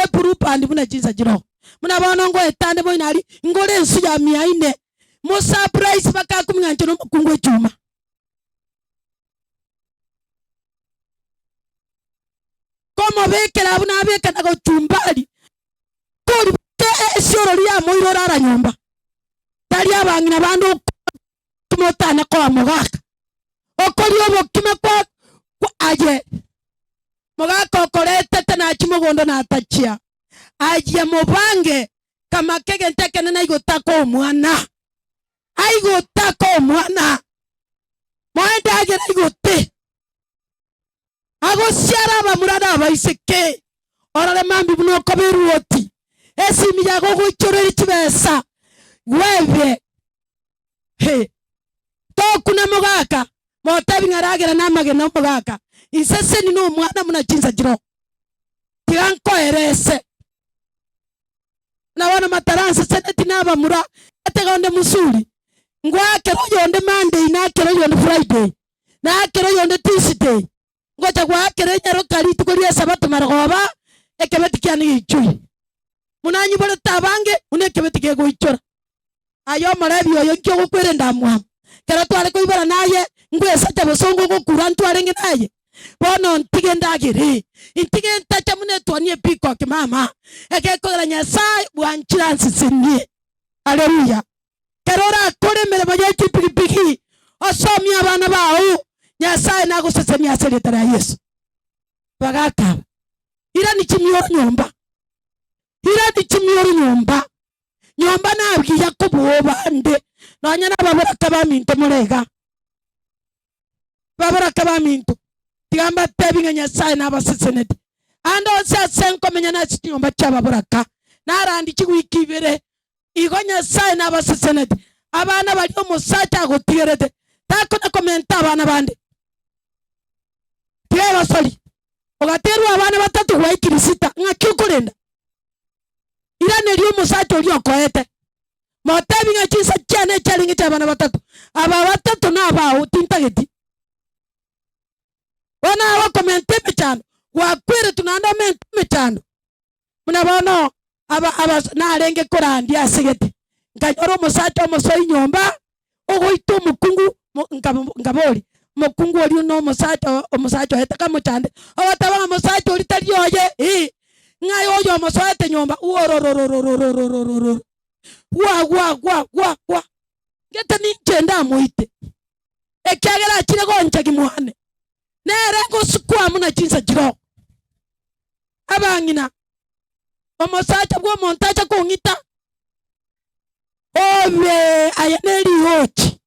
eblue band buna chinsa chirogo. Buna bono ngoetande moino aria, ngore ensu ya mia ine, mosurprise baka akumia ng'a inche nomokungu echuma. Komobekera abwo nabeka na gochumbari, tori esiorori ya moiro orara nyomba. Tari abang'ina bande okoma otana koa mogaka. Okoria obokima kwa aye mogaka okoretete nachia mogondo natachia. Aye mobange kamaka egento ekenene aigotaka omwana. Aigotaka omwana. Moe endagera aigote. Agosiara abamura na abaiseke, orore mambia buna okoba eruoti, esimi yago ogoichoreria chibesa, gwebie. He! Tokuna mogaka, motebi ng'a ragera namagena omogaka, inseseni nomwana buna chinsa chiroo. Tiga nkoerese. Buna bono mataranseseneti nabamura, atega onde musuri, ngwakere oyonde Monday, nakere oyonde Friday. Naakera oyonde Tuesday, ngocha goakera enyaroka rituko ri'Esabato marogoba, ekebeti kiane geichoire. Buna anyiborete abange, buna ekebeti kegoichora. Aye omorebi oyo, inki ogokwera endamwamu? Ekero tware koibora naye, ngwesacha bosongo ogokura ntwarenge naye? Bono ntige ndagere, intige ntache buna etuoni epeacock mama, egekogera Nyasae bwanchire ansesenie. Haleluya! Ekero orakore emeremo ye chipigipigi, osomie abana bao, Nyasae nagosesenie ase erieta ria Yeso. Bagakaba, Irani chimioro nyomba, irani chimioro nyomba, nyomba nagiya kobua obande, nonya nababoraka baminto more iga. Baboraka baminto, tiga mbatebi ng'a Nyasae nabaseseneti. Ande onsi ase nkomenya nase chinyomba chi'ababoraka, narandi chiwiki ibere, Igo Nyasae nabaseseneti abana baria omosacha agotigerete, takona komenta abana bande. Tiga egosori, ogaterwa abana batato gwaikire sita, ng'aki okorenda? Iraneria omosacha oria okoete. Motebi ng'a chinsa chiane echiarenge chi'abana batato, aba batato nabao, tintageti. Bono aye okomenta emechando, gwakweretwe naende omente emechando. Buna bono aba aba narenge korandia ase gete, nkanyora omosacha omosoi nyomba, ogoita omokungu mo nkabo nkaboria, omokungu oria na omosacha omosacha oye takamochande, ogoteba ng'a omosacha oria tari oye eh, ng'ai oyo omosoete nyomba worororororororororo gwa gwa gwa gwa gwa, ngete ninche ndamoite, ekiagera achire gonchagi mwane, nere ngosukwa buna chinsa chirogo. Abang'ina, omosacha bw'omonto acha kong'ita, obe aye nerioki.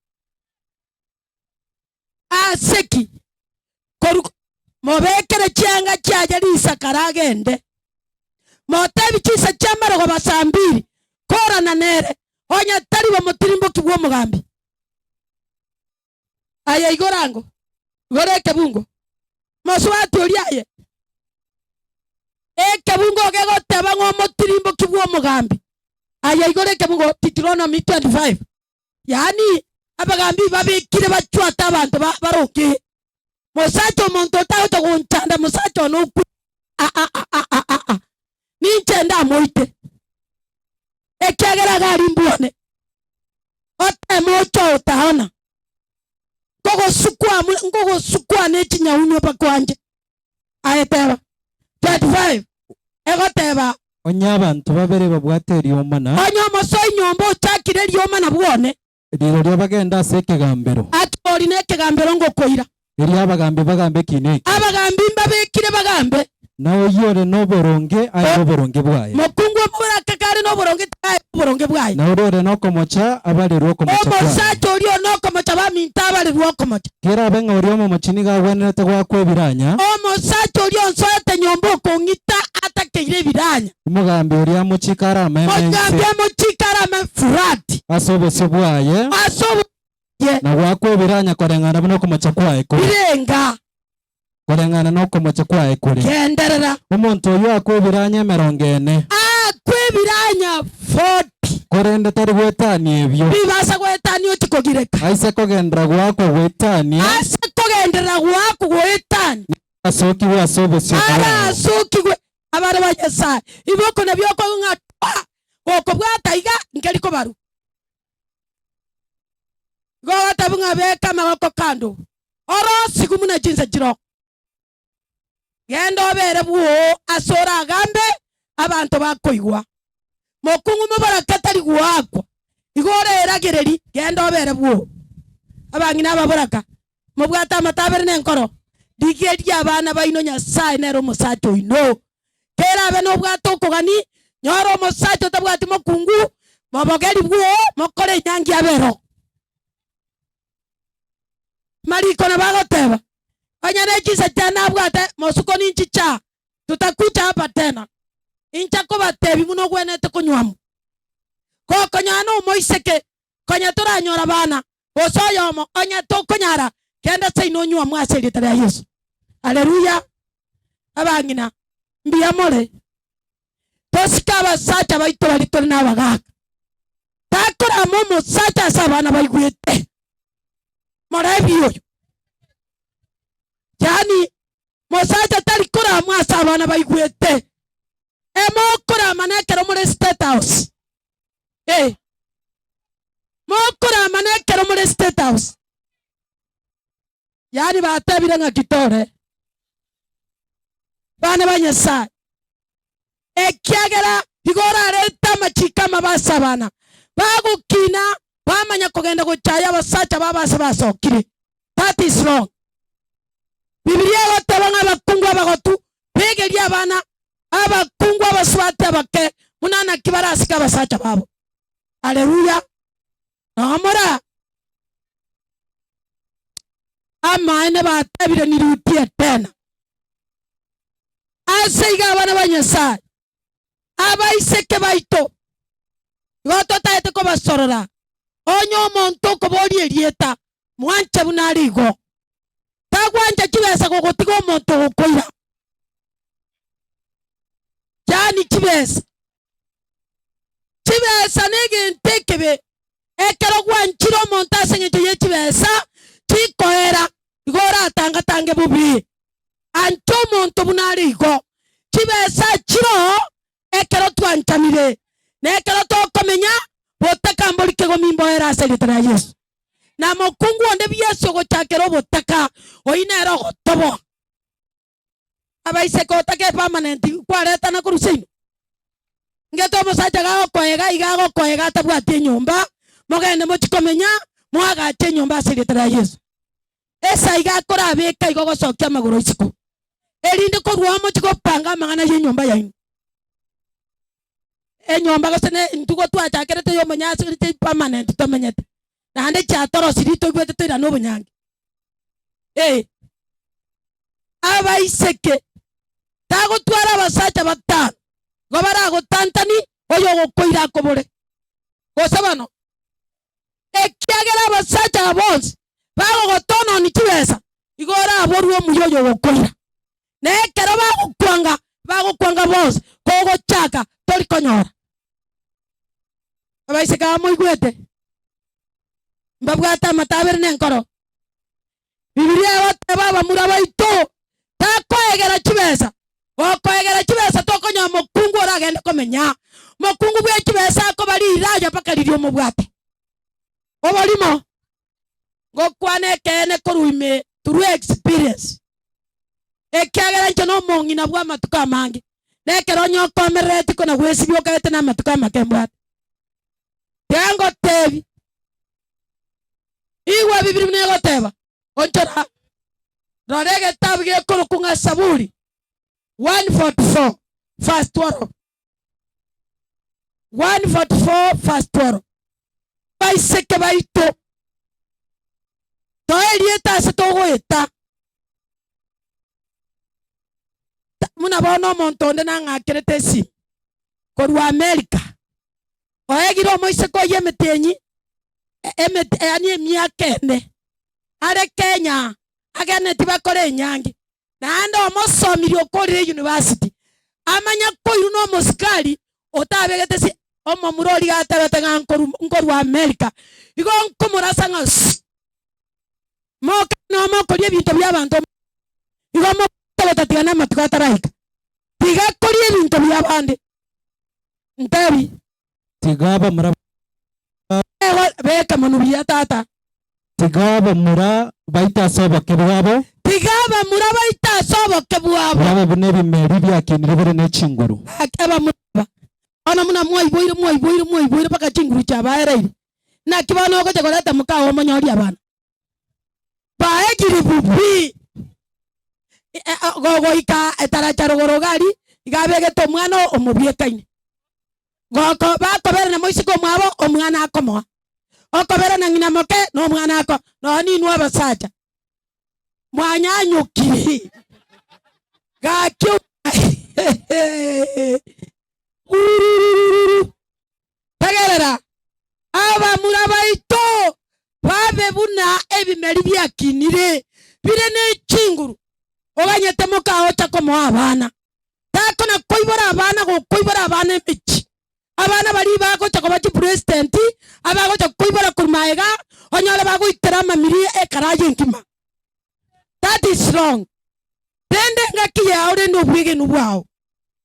Ase ki? Korwa mobekere chianga chiaye risakara agende, motebi chinsa chi'amarogoba saa mbiri, korana nere, onye tari bomotirimboki bw'omogambi. Aye igoro ango, igoro ekebungo, mosubati oria aye ekebungo gegoteba ng'a omotirimboki bw'omogambi. Aye igoro ekebungo Deuteronomy 25 yaani abagambi babekire bachwate abanto ba baroke. Mosacha omonto otagocha gonchanda mosacha one okwe aa ninche ndamoite ekiagera iga aria mbwane. Oteme oche otaona, nkogosukwa amo nkogosukwa ne chinyaunyo bakwanche. Aye teba, 25 egoteba. Onye abanto babere babwate eriomana. Onye omosoi nyomba ochakire eriomana bwone. Rirorio bagende ase ekegambero. Ati ori nekegambero ngokoira. Erio abagambi bagambe ekiina eke. Abagambi mbabekire bagambe. Na oyio ore noboronge aegwe oboronge bwaye. Mokungu omoboraka kare noboronge taegwe oboronge bwaye. Na oria ore nokomocha abarerwe okomocha kwaye. Omosacha oria one okomocha baminto abarerwe okomocha. Kerabe ng'a oria omomochi nigo agwenerete goakwa ebiranya. Omosacha oria onsoete nyomba okong'ita atakeire ebiranya. Omogambi oria amochike arame Omogambi ense. amochike arame furati. Ase obosio bwaye. Ase obosio bwaye. Na goakwa ebiranya koreng'ana buna okomocha kwaye kore. Birenga. Koreng'ana nokomocha kwaye kore. Genderera. Omonto oyio akwe ebiranya emerongo ene. Akwe ebiranya 40. Korende tari goetania ebio. Bibasa goetania ochie kogireka. Aise kogenderera goakwa goetania. Ase kogenderera goakwa goetania. Arasokigwe ase obosio bwao. Arasokigwe abare ba Nyasae. Iboko nabio okoigwa ng'a twa! Gokobwata iga nkeri kobarwa. Igo ogotebiwa ng'a beka amagoko kando, orosigwe buna chinsa chiroo. Genda obere bwoo ase oragambe abanto bakoigwa. Mokungu moborake tari goakwa, igo oreragererie, genda obere bwoo. Abang'ina ababoraka, mobwate amatabere na enkoro, rigereria abana baino Nyasae nere omosacha oino. Kerabe nobwate okogani, nyora omosacha otabwati mokungu, mobogeri bwoo, mokore enyangi abe ero. Mariko nabo agoteba, Onye ne chinsa chiane nabwate mosuko ninchicha, tutakucha hapa tena. Incha kobatebi buna ogwenerete konywamu. Gokonyora nomoiseke, konya toranyora bana, gose oyomo, onye tokonyara, genda seino onyuamwe ase erieta ria Yeso. Haleluya! Abang'ina, mbuya more. Tosike abasacha baito baria tore nabagaaka. Takorama omosacha ase abana baigwete. Morebi oyo. Yaani, mosacha tari koramwa ase abana baigwete. Emokoramana ekero more State House. Eh. Mokoramana ekero more State House. Yaani batebire ng'aki tore bana ba Nyasae, ekiagera igo orarente amachiko amabe ase abana, bagokina bamanya kogenda gochaya abasacha babo ase basokire. That is wrong. Bibilia egoteba ng'a abakungu abagotu begerie abana, abakungu abasubati abake buna naki barasike abasacha babo. Haleluya! Nomora amaene batebire nirutie tena. Ase iga abana ba Nyasae, abaiseke baito, igo totaete kobasorora, onye omonto okoboria erieta, mwanche buna are igo. Tagwancha chibesa gogotiga omonto ogokoira. Yaani chibesa. Chibesa negento ekebe, ekero gwanchire omonto ase engencho ye chibesa chikoera, igo oratangatange bobe. Ancha omonto buna are igo. Chibesa chiroo ekero twanchanire, na ekero tokomenya, botaka mbori kegomi mboere ase erieta ria Yeso. Na mokungu onde biasi ogochakera obotaka, oyio nere ogotoboa. Abaiseke otake epermanent kwaretana korwa seino. Ngete omosacha gagokoega iga agokoega atabwati enyomba, mogende mochie komenya, moagache enyomba ase erieta ria Yeso. Esa iga akorabeka igo gosokia amagoro isiko, erinde korwa oo mochie gopanga amang'ana y'enyomba yaino. Enyomba gose ne intwe gotwachakerete ya omonyasi gose permanent tomenyete, naende chiatorosirie toigwete toirane obonyangi. Ee. Abaiseke, tagotwara abasacha batano, igo baragotantani oyogokoira akobore. Gose bono, ekiagera abasacha aba bonsi bagogotononi chibesa, igo oraborwe omuya oyogokoira. Na ekero bagokwanga, bagokwanga bonsi, kogochaka tori konyora. Abaiseke aba moigwete, mbabwate amatabere na enkoro. Bibilia egoteba abamura baito takoegera chibesa, gokoegera chibesa tokonyora mokungu oragende komenya. Mokungu bwe chibesa akoba riraya mpaka riria omobwate. Oborimo, ngokwana ekeene korwa ime through experience. Ekiagera inche nomong'ina bw'amatuko amange, na ekero onye okomerereti kona gwesibia okaete namatuko amake mbwate. Tiga ngotebi, Igwa Bibiri buna egoteba, Onchora, rora egetabu gekorokwa ng'a Saburi 144 verse 12. 144 verse 12. Baiseke baito, toe erieta ase togoeta. Buna bono omonto onde nang'akerete esimi korwa America. Oegire omoiseke oyio emetienyi emeti yaani emiaka ene, are Kenya ageneti bakore enyangi. Naende omosomirie okorire university, amanye koirwa na omosikari otabegete si omomura oria gatebete ng'a nkoru nkorwa America, igo nkomorasa ng'a sii. Moka nomo mokoria ebinto bia abanto igo motagotatiga na amatuko ataraika. Tiga koria ebinto bia abande. Ntebi. Tiga abamura Ego beka monwe buya tata. Tiga abamura baite ase oboke bwabo. Tiga abamura baite ase oboke bwabo. Babe buna ebimeri biakinire bire ne chinguru. Gaki abamura aba, bono buna mwaiboire, mwaiboire, mwaiboire mpaka chinguru chiabaereire, naki bono ogocha koreta mokao omonyorie abana? Baegire bubi. Gogoika etaracha rogoro iga aria, iga abegete omwana omobiekaine. Goko bakobera na moiseke omwabo, omwana akomoa. Okobera na ng'ina moke, na omwana ako. Nonya ninwe abasacha, mwanyanyokire. Gaki Ururururu. Tegerera, abamura baito babe buna ebimeri biakinire, bire ne chinguru, oganyete mokaocha komoa abana. Takona koibora abana gokoibora abana emechie. Abana baria bagocha koba chipresident, abagocha koibora korwa magega, onyore bagoitera amamiri ekarayi engima. That is wrong. Rende engaki yao rende obwegenu bwao.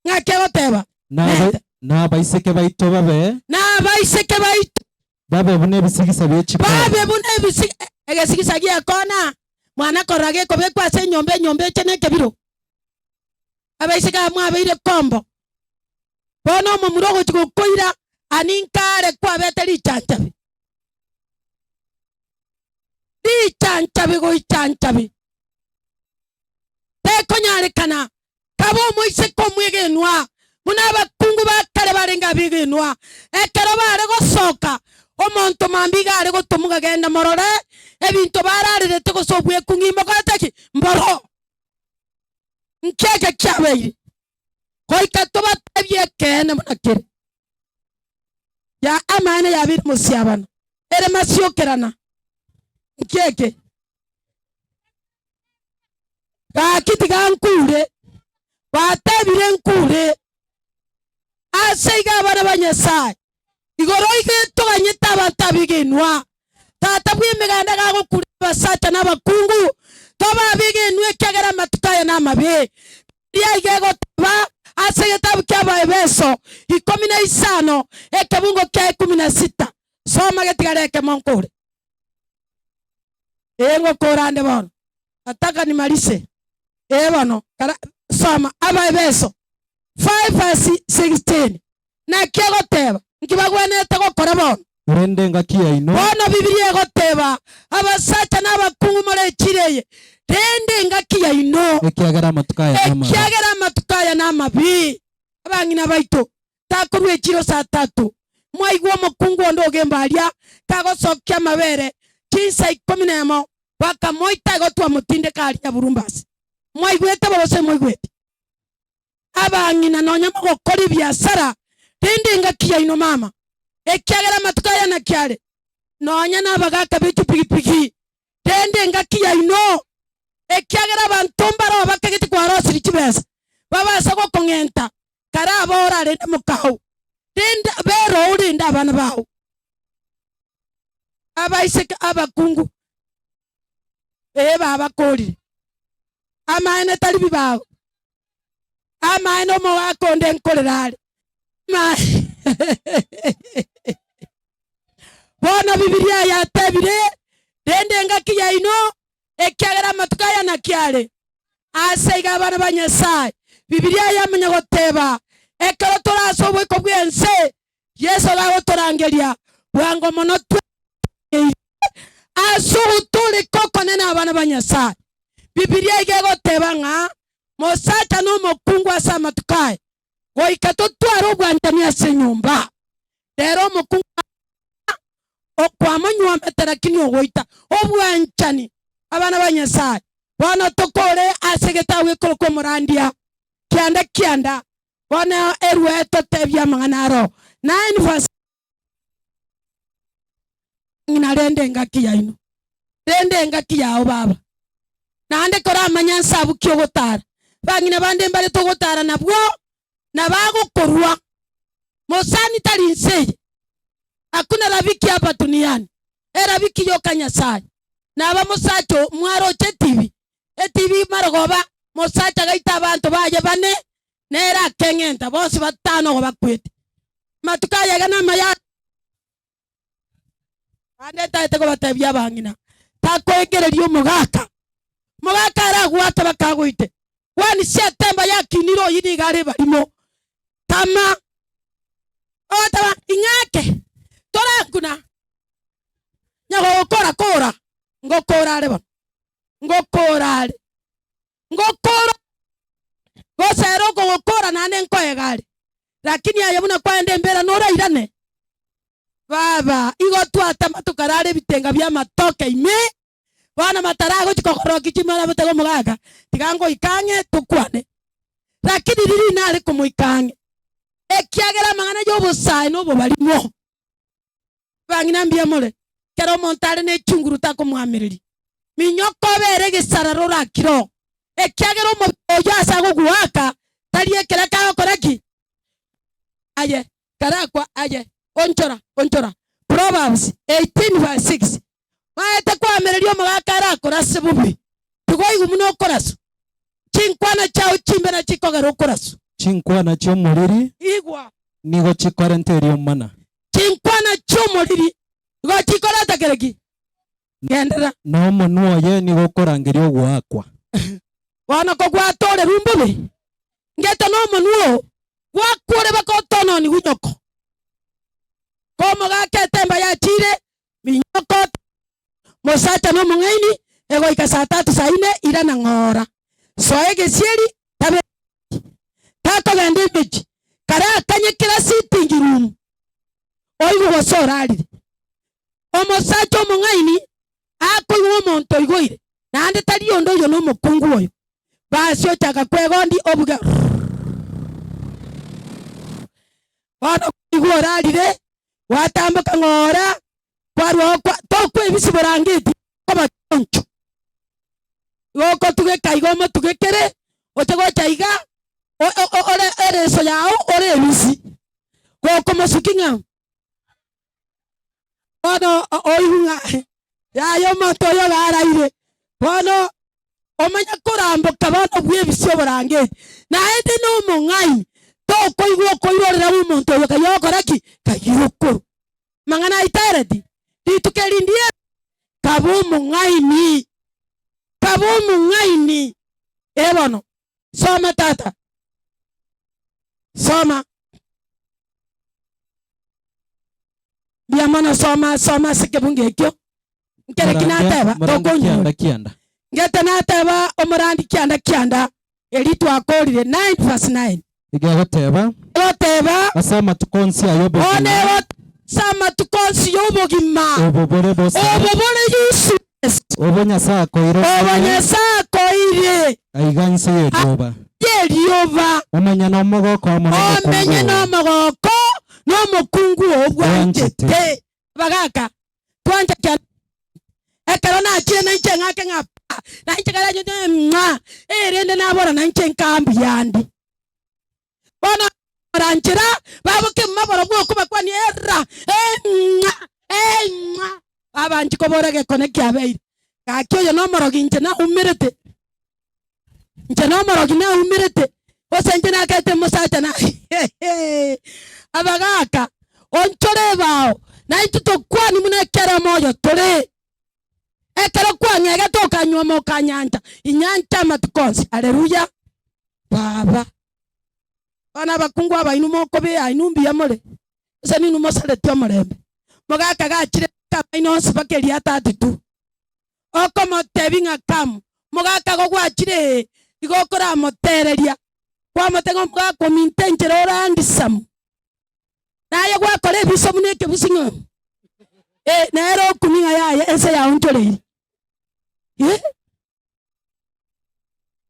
Ng'aki agoteba? Nete. Na abaiseke baito babe. Na abaiseke baito. Babe buna ebisigisa bie chikona. Babe buna ebisi egesigisa gi'ekona, mwana korora gekobekwa ase enyomba, enyomba eche nekebiro. Abaiseke aba mwabeire kombo. Bono omomura ogochia gokoira ani nkare kwabete richanchabi. Richanchabi goichanchabi. Tekonyarekana Kaba omoiseke omwegenwa, buna abakungu ba kare barenge abegenwa. Ekero bare gosoka, omonto mambia iga are gotomuga genda morore ebinto bararerete gose obwekung'i mokorete ki? Mboro. Nki eke kiabeire? Goika tobatebie ekeene buna kere. Ya amaene yabeire mosiabano, ere masiokerana. Nki eke? Gaki tiga nkure, batebire nkure. Ase iga abana ba Nyasae, igoro iga etoganyete abanto abegenwa. Tata bw'emeganda gagokura abasacha na abakungu, tobe abegenwa ekiagera amatuko aya namabe. Bibilia iga egoteba ase egetabu kia Abaefeso ikomi na isano ekebungo kia ikomi na sita. Soma getigare ekemo nkore. Ee ngokora ande bono. Nataka nimarise. Ee bono, kara, soma Abaefeso 5 verse 16. Naki egoteba? Nki bagwenerete gokora bono? Rende engaki yaino. Bono Bibilia egoteba, Abasacha na abakungu more echira eye, rende engaki yaino. Ekiagera amatuko aya namabe. Ekiagera amatuko aya namabe. Abang'ina baito, takorua echiro saa tatu, mwaigwa omokungu onde ogemba aria, kagosokia amabere chinsa ikomi nemo, bakamoita igo twamotindeka aria nyaburumbasi. Mwaigwete bo gose moigweti? Abang'ina nonya mogokora ebiasara, rende engaki yaino mama, ekiagera amatuko aya naki are, nonya nabagaka be chipigipigi, rende engaki yaino, ekiagera abanto mbaroo bakagete kwarosirie chibesa, babase gokong'enta, Kare aba orarende mokao, rende bera orende abana bao. Abaiseke abakungu, ee babakorire amaene tari bibago, amaene omogaka onde nkorera are Bono Bibilia yatebire, Rende engaki yaino, ekiagera amatuko aya naki are. Ase iga abana ba Nyasae, Bibilia yamanya goteba, ekero tore ase oboiko bw'ense, Yeso gagotorangeria bwango mono twegeire ase ogotooreka okonene abana ba Nyasae. Bibilia iga egoteba ng'a mosacha na omokungu ase amatuko aya goika totware obwanchani ase enyomba. Rero omokungu okwamonyuomete lakini ogoita obwanchani abana ba Nyasae. Bono tokore ase egetabu ekorokwa Omorandia, kianda kianda, bono erue totebie amang'ana aro. 9 verse Ng'ina rende engaki yaino, rende engaki yao baba. Naende koramanye nsabu ki ogotara, bang'ina bande mbare togotara nabwo, na bagokorua. Mosani tari inse eye. Hakuna rafiki hapa duniani, erafiki yoka Nyasaye. Naba mosacha oo mwaroche etibi, etibi marogoba, mosacha agaita abanto baye bane, nere akeng'enta bonsi batano igo bakwete. Amatuko aya iga namaya. Naende ntaete kobatebia abang'ina, takoengereria omogaka, omogaka aragwake bakagoite, kwani siatemba yakinire oyio nigo are ebarimo. Tama, ogoteba, Ing'ake, torankuna, nyagogokora kora, ngokora are bono, ngokora are, ngokora, gose ere okogokora naende nkoega are, lakini aye buna kwaenda embera norairane. Baba, igo twatama tokarara ebitenga bi'amatoke ime, bono mataragochia kogorokia chimara botebe omogaka, tiga ngoika ang'e tokwane. Lakini riria nare komoika ang'e, ekiagera amang'ana y'obosae na obobarimo. Bang'ina mbuya more, kera omonto are ne chinguru takomwamereria. Minyoka obere egesarara orakire oo, ekiagera omobere oyio ase agogoaka tari ekeraka agokora ki? Aye, karakwa aye, onchora, onchora. Proverbs 18 verse 6. Maete koamereria omogaka arakorase bobe, tigoigwa buna okoraswa. Chinkwana chiao chimbe nachikogera okoraswa. Chinkwana chi'omoriri Igwa. nigo chikorenta eriomana. Chinkwana chi'omoriri nigo chikoreta kere ki? Genderera. Na omonwa oye nigo okorangeria ogoakwa. Bono kogwatorerwe mbobe, ngete nomonwa oo gwakwore baka otononigwe nyoko. Komogaka etemba yachire, minyoko mosacha nomong'aini, egoika saa tatu saa ine irana ng'ora. Soa egesieri tabe takogenda emechie, kare akanye kera sitting room oigwe gose orarire. Omosacha omong'aini akoigwa omonto oigoire, naende tari onde oyio nomokungu oyo. Basi ochaka kwegondi obuge rrrr. Bono kwaigwa orarire, gwatamboka ng'ora, kwarwao kwa tokwebisia borangeti koba choncho. Igo okotugeka iga omotugekere, oche gocha iga, o- o- o- ore ereso yao ore ebisi. Gokomosuki ng'a Bono oigwe ng'a yaya omonto oyo iga araire, bono omanye koramboka bono bw'ebisio oborangeti, naende na omong'aini, tokoigwa okoirorera bwa omonto oyo kayio ogokora ki? Kayio okorwa. Amang'ana aitereti, rituko eri ndiye, kaba omong'aini, kaba omong'aini. Ee bono, soma tata, soma. Mbuya mono soma soma ase ekebungo ekio. Nkere ki Morande nateba morande tokonyora. kianda kianda. Ngete nateba omorandi kianda kianda eri twakorire 9 verse 9. Iga egoteba, Egoteba Ase amatuko onsi ay'obogima, one ase amatuko onsi y'obogima obo bore bosa, obo bore useless obo Nyasae akoire obo omonyene Nyasae akoire aiga inse y'erioba. y'erioba Omenye nomogoko amo nomokungu omenye oo. nomogoko nomokungu oo bwanchete. Bwanchete. Abagaka, twancha kianda ekero nachire nainche ng'ake ng'a pa, nainche kare nainche ng'a erende nabora nainche nkaa mbuyande. Bono oranchera baboke maboro bw'okobakwania era eng'a eng'a babanchi kobora egekone kiabeire. Gaki oyo nomorogi inche naumerete, inche nomorogi naumerete, gose inche nakete omosacha na abagaka onchore ebao naintwe tokwanie buna ekero omoyo tore. Ekero kwang'egete okanyuoma okanyancha, inyanche amatuko onsi. Haleluya! Baba. Bono abakungu abaino mokobea inwe mbuya more, gose ninwe mosaretie omorembe. Mogaka gachire amaino onsi mpaka eria 32. Okomotebia ng'a come, mogaka igo gwachire ee, igo okoramotereria, kwamotebia ng'a omogaka ominto enchera ore handsome, naye gwakora ebiso buna ekebusi ng'a eh, nere okumia ng'a yaya ense yaonchoreire. Eh.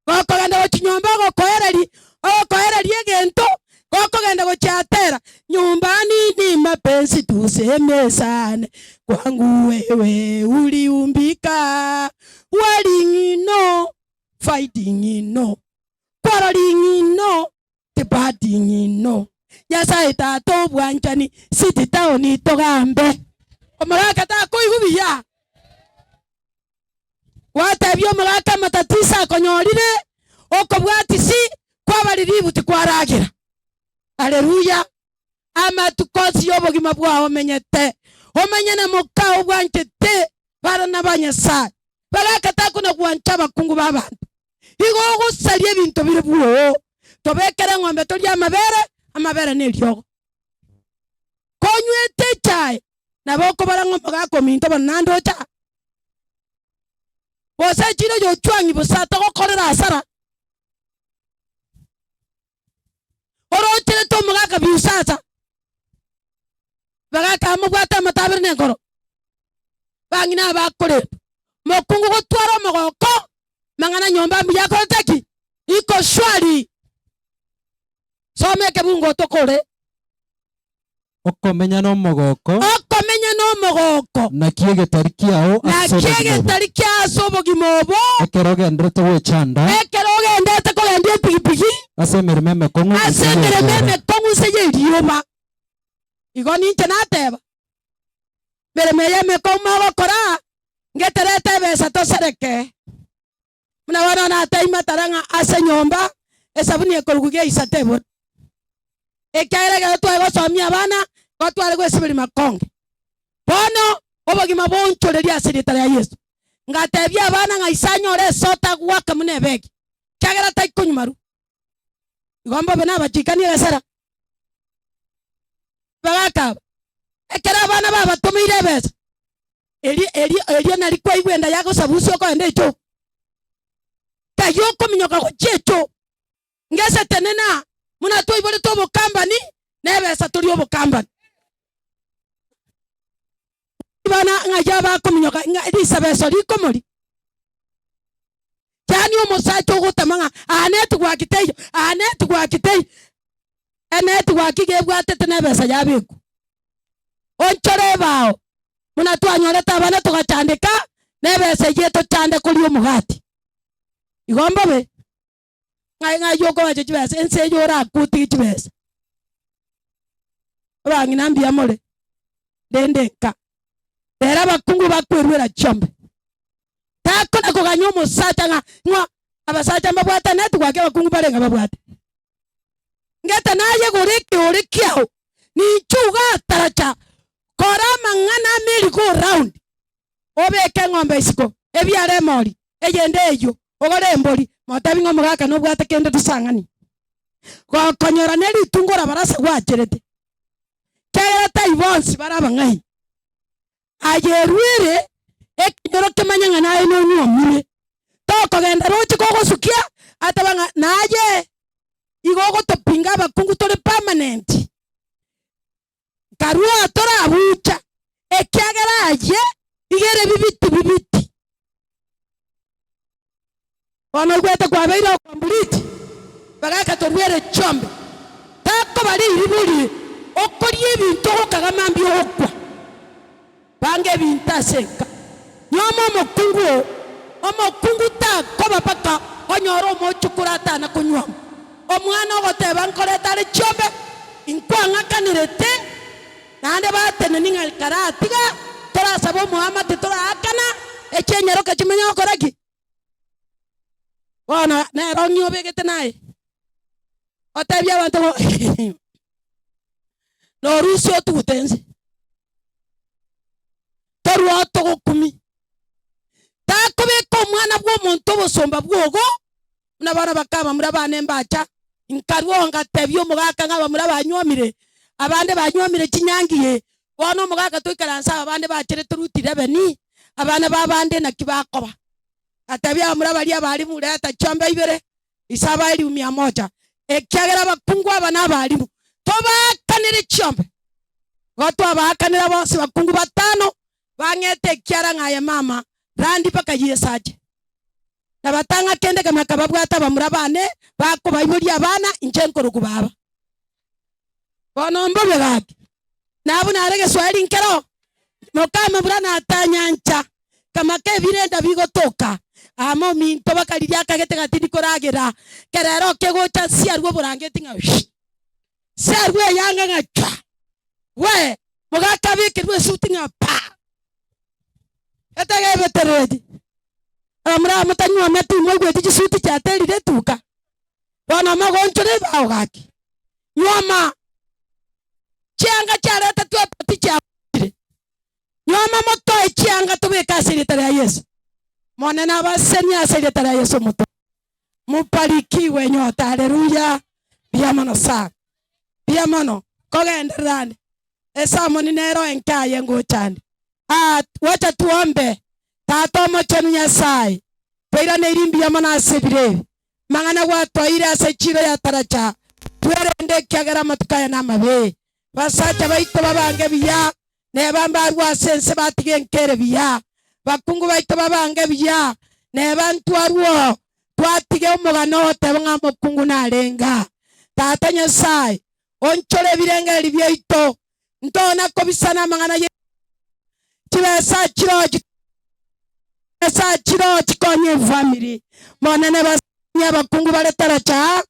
Gokogenda gochia nyomba ogokoereria, ogokoereria egento, gokogenda gochia atera, nyumbani ni mapenzi tusemezane, kwangu wewe uliumbika. Worrying no, fighting no, quarreling no, debating no. Nyasae Tata obwanchani, city town togambe. Omogaka takoigwa buya. Gwatebia omogaka amatatiso akonyorire, okobwatisi kwaba riribu tikwaragera. Haleluya! Amatuko onsi y'obogima bwao omenyete, omenye na mokao obwanchete barana ba Nyasae, bagaka takona gwancha abakungu b'abanto. Igo ogosaria ebinto bire bwoo, tobekere eng'ombe torie amabere, amabere neriogo. Konywete echae, nabo okobara ng'a omogaka ominto bono naende ocha. Gose echiro y'ochwang'i bosa togokorera asara. Orocherete omogaka biusasa, bagaka amobwate amatabere na enkoro, bang'ina abakorendwa. Mokungu gotwara omogoko, mang'ana nyomba mbuya akorete ki? Iko shwari. Soma ekebungo otokore. Okomenya nomogoko. Okomenya nomogoko. Naki egetari kiao ase Naki obogima obo. egetari kiao ase obogima obo. Ekero ogenderete gwechanda. Ekero ogenderete kogendia epigipigi. Ase emeremo emekong'u Ase inse emeremo y'erioba. emekong'u inse y'erioba. Igo ninche nateba, Emeremo eye emekong'u mogokora, ngeterete ebesa tosereke. Buna bono nateima tara ng'a ase enyomba esabuni ekorugwa geisa tebora. Ekiagera ekero tware gosomia abana, nigo tware gwesiberia makonge. Bono obogima boonchoreria ase erieta ria Yeso. Ngatebia abana ng'a ise anyore esota goaka buna ebegi, ekiagera taikonywa maru. Igo mbobe nabachikanie egesera. Bagaka aba, ekero abana babatomeire ebesa, Erio, erio, erio nari kwaigwa enda yagosabusia okoenda echoo. Tari okominyoka gochia echoo. Ngese tenena, buna twaiborete obokambani, na ebesa tori obokambani. Bana ng'ai abakominyoka ng'a risabeso rikomori. Yaani omosacha ogotama ng'a aa network teiyo, aa network teiyo. Enetwork iga ebwatete na ebesa yabekwa. Onchore ebao, buna twanyorete abana togachandeka, na ebesa eyio etochande koria omogati. Igo mbobe, ng'ai ng'ai okobacha chibesa, ense eye orakwe otige chibesa. Abang'ina mbuya more, rende nka, rero abakungu bakweruera chiombe. Takona koganya omosacha ng'a ng'a abasacha mbabwate network abakungu bare ng'a babwate. Ngete naye gore ekeore kiao, ninche ogataracha kora amang'ana a merry go round, obeke eng'ombe isiko, ebiare emori, eyende eyio, ogore embori, motebi ng'a omogaka nobwate kende tosang'ani. Gokonyora ne ritungo orabarase gwacherete, kiagera tai bonsi bare abang'aini. Aye erwere ekenyoro kemanye ng'a naye nonyuomire. Tokogenda roche kogosukia ateba ng'a naye igo ogotopinga abakungu tore permanent. Nkarua torabucha ekiagera aye iga ere bibiti bibiti. Bono oigwete kwabeire okomburiti, bagaka torwere chiombe. Takoba riribu rie okoria ebinto ogokaga mambia ogokwa. Banga ebinto ase enka. Nyoma omokungu oo, omokungu takoba mpaka onyore omochokoro atana konywoma. Omwana ogoteba nkorete are chiombe, inkwang'akanerete, naende bateneni ng'a karatiga torasabe omoamate toraakana, echienyaroka chimenye gokora ki? Bono nere ong'e obegete naye, otebie abanto ng'a norusie otugute inse, torue otogokumia. Takobeka omwana bw'omonto obosomba bwogo, buna bono bakabamura bane mbacha, nkarua oo ngatebia omogaka ng'a abamura banywomire, abande banywomire chinyangi ee, bono omogaka toikaranse aba bande bacherete route 11, abana b'abande naki bakoba. Ngatebia abamura baria abalimu, Reta chiombe ibere, ise abae elifu mia moja, ekiagera abakungu aba nabalimu, tobaakanere chiombe. Igo twabaakanera bonsi bakungu batano, bang'ete ekiara ng'a aye mama, randi mpaka Yeso ache. Na batang'a kende keme akababwata abamura bane, bakobaiboria abana, inche nkorokwa baba. Bono mbobe gaki, na buna are egeswahili nkero, mokama buna natanyancha, kamaka ebirenda bigotoka. Amo ominto bakariria akagete ng'a tindi koragera, kera ere okegocha nsiarwe oborangeti ng'a shh, nsiarwe eyanga ng'a chwa, we, mogaka abekerwe esuti ng'a pa, etagebeterereti. Abamura aba motanywometi moigweti chisuti chiaterire etuka, bono mogoonchora ebao gaki. Nywoma, chianga chiaretetwe epoti chiabuchire. Nyoma motoe chianga tobeke ase erieta ria Yeso. Monene abasenie ase erieta ria Yeso omotoe. Mobarikiwe enyota haleluya. Mbuya mono sana. Mbuya mono. Kogenderera ande. Esamoni nero enke aye ngocha ande. Ah, gocha tuombe. Tata omochenu Nyasaye, twairaneirie mbuya mono ase ebiro ebi. Amang'ana gwatoire ase chiiro ya taracha, twerende ekiagera amatuko aya namabe. Basacha baito babange buya, neba mbarue ase ense batige enka ere buya. Bakungu baito babange buya, neba ntwarue twatige omogano ogoteba ng'a omokungu narenga. Tata Nyasae, onchore ebirengererio biaito, ntona kobisana amang'ana ye chibesa chiroo chibesa chiroo chikonye efamiri. Monene basesenie abakungu bare taracha,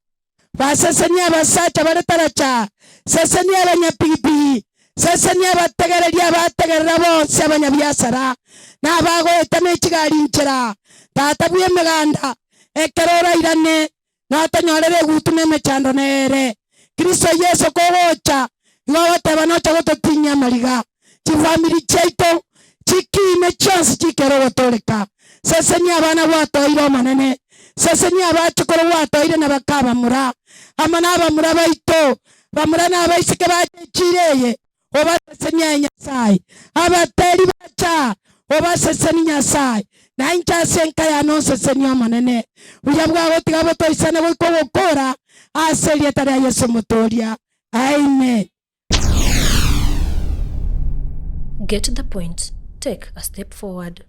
basesenie abasacha bare taracha, sesenia abanyapigipigi, sesenia abategereria abategerera bonsi abanyabiasara, na abagoeta ne chigari nchera. Tata bw'emeganda, ekero orairane, Notonyorere egutu na emechando nere. Kristo Yeso kogocha, igo ogoteba nocha gototinyia amariga. Chifamiri chiaito chikiime chionsi chikere ogotoreka. Sesenia abana gwatoeire Omonene. Sesenia abachokoro gwatoeire na bakabamura, amo nabamura baito, bamura na abaiseke bache echiro eye, obasesenie aye Nyasae. Abateri bacha, obasesenie Nyasae, na inche ase enka yane onsesenie Omonene. Buya bwago tiga botoisane goika ogokora, ase erieta ria Yeso Omotooria. Amen. Get the point, take a step forward.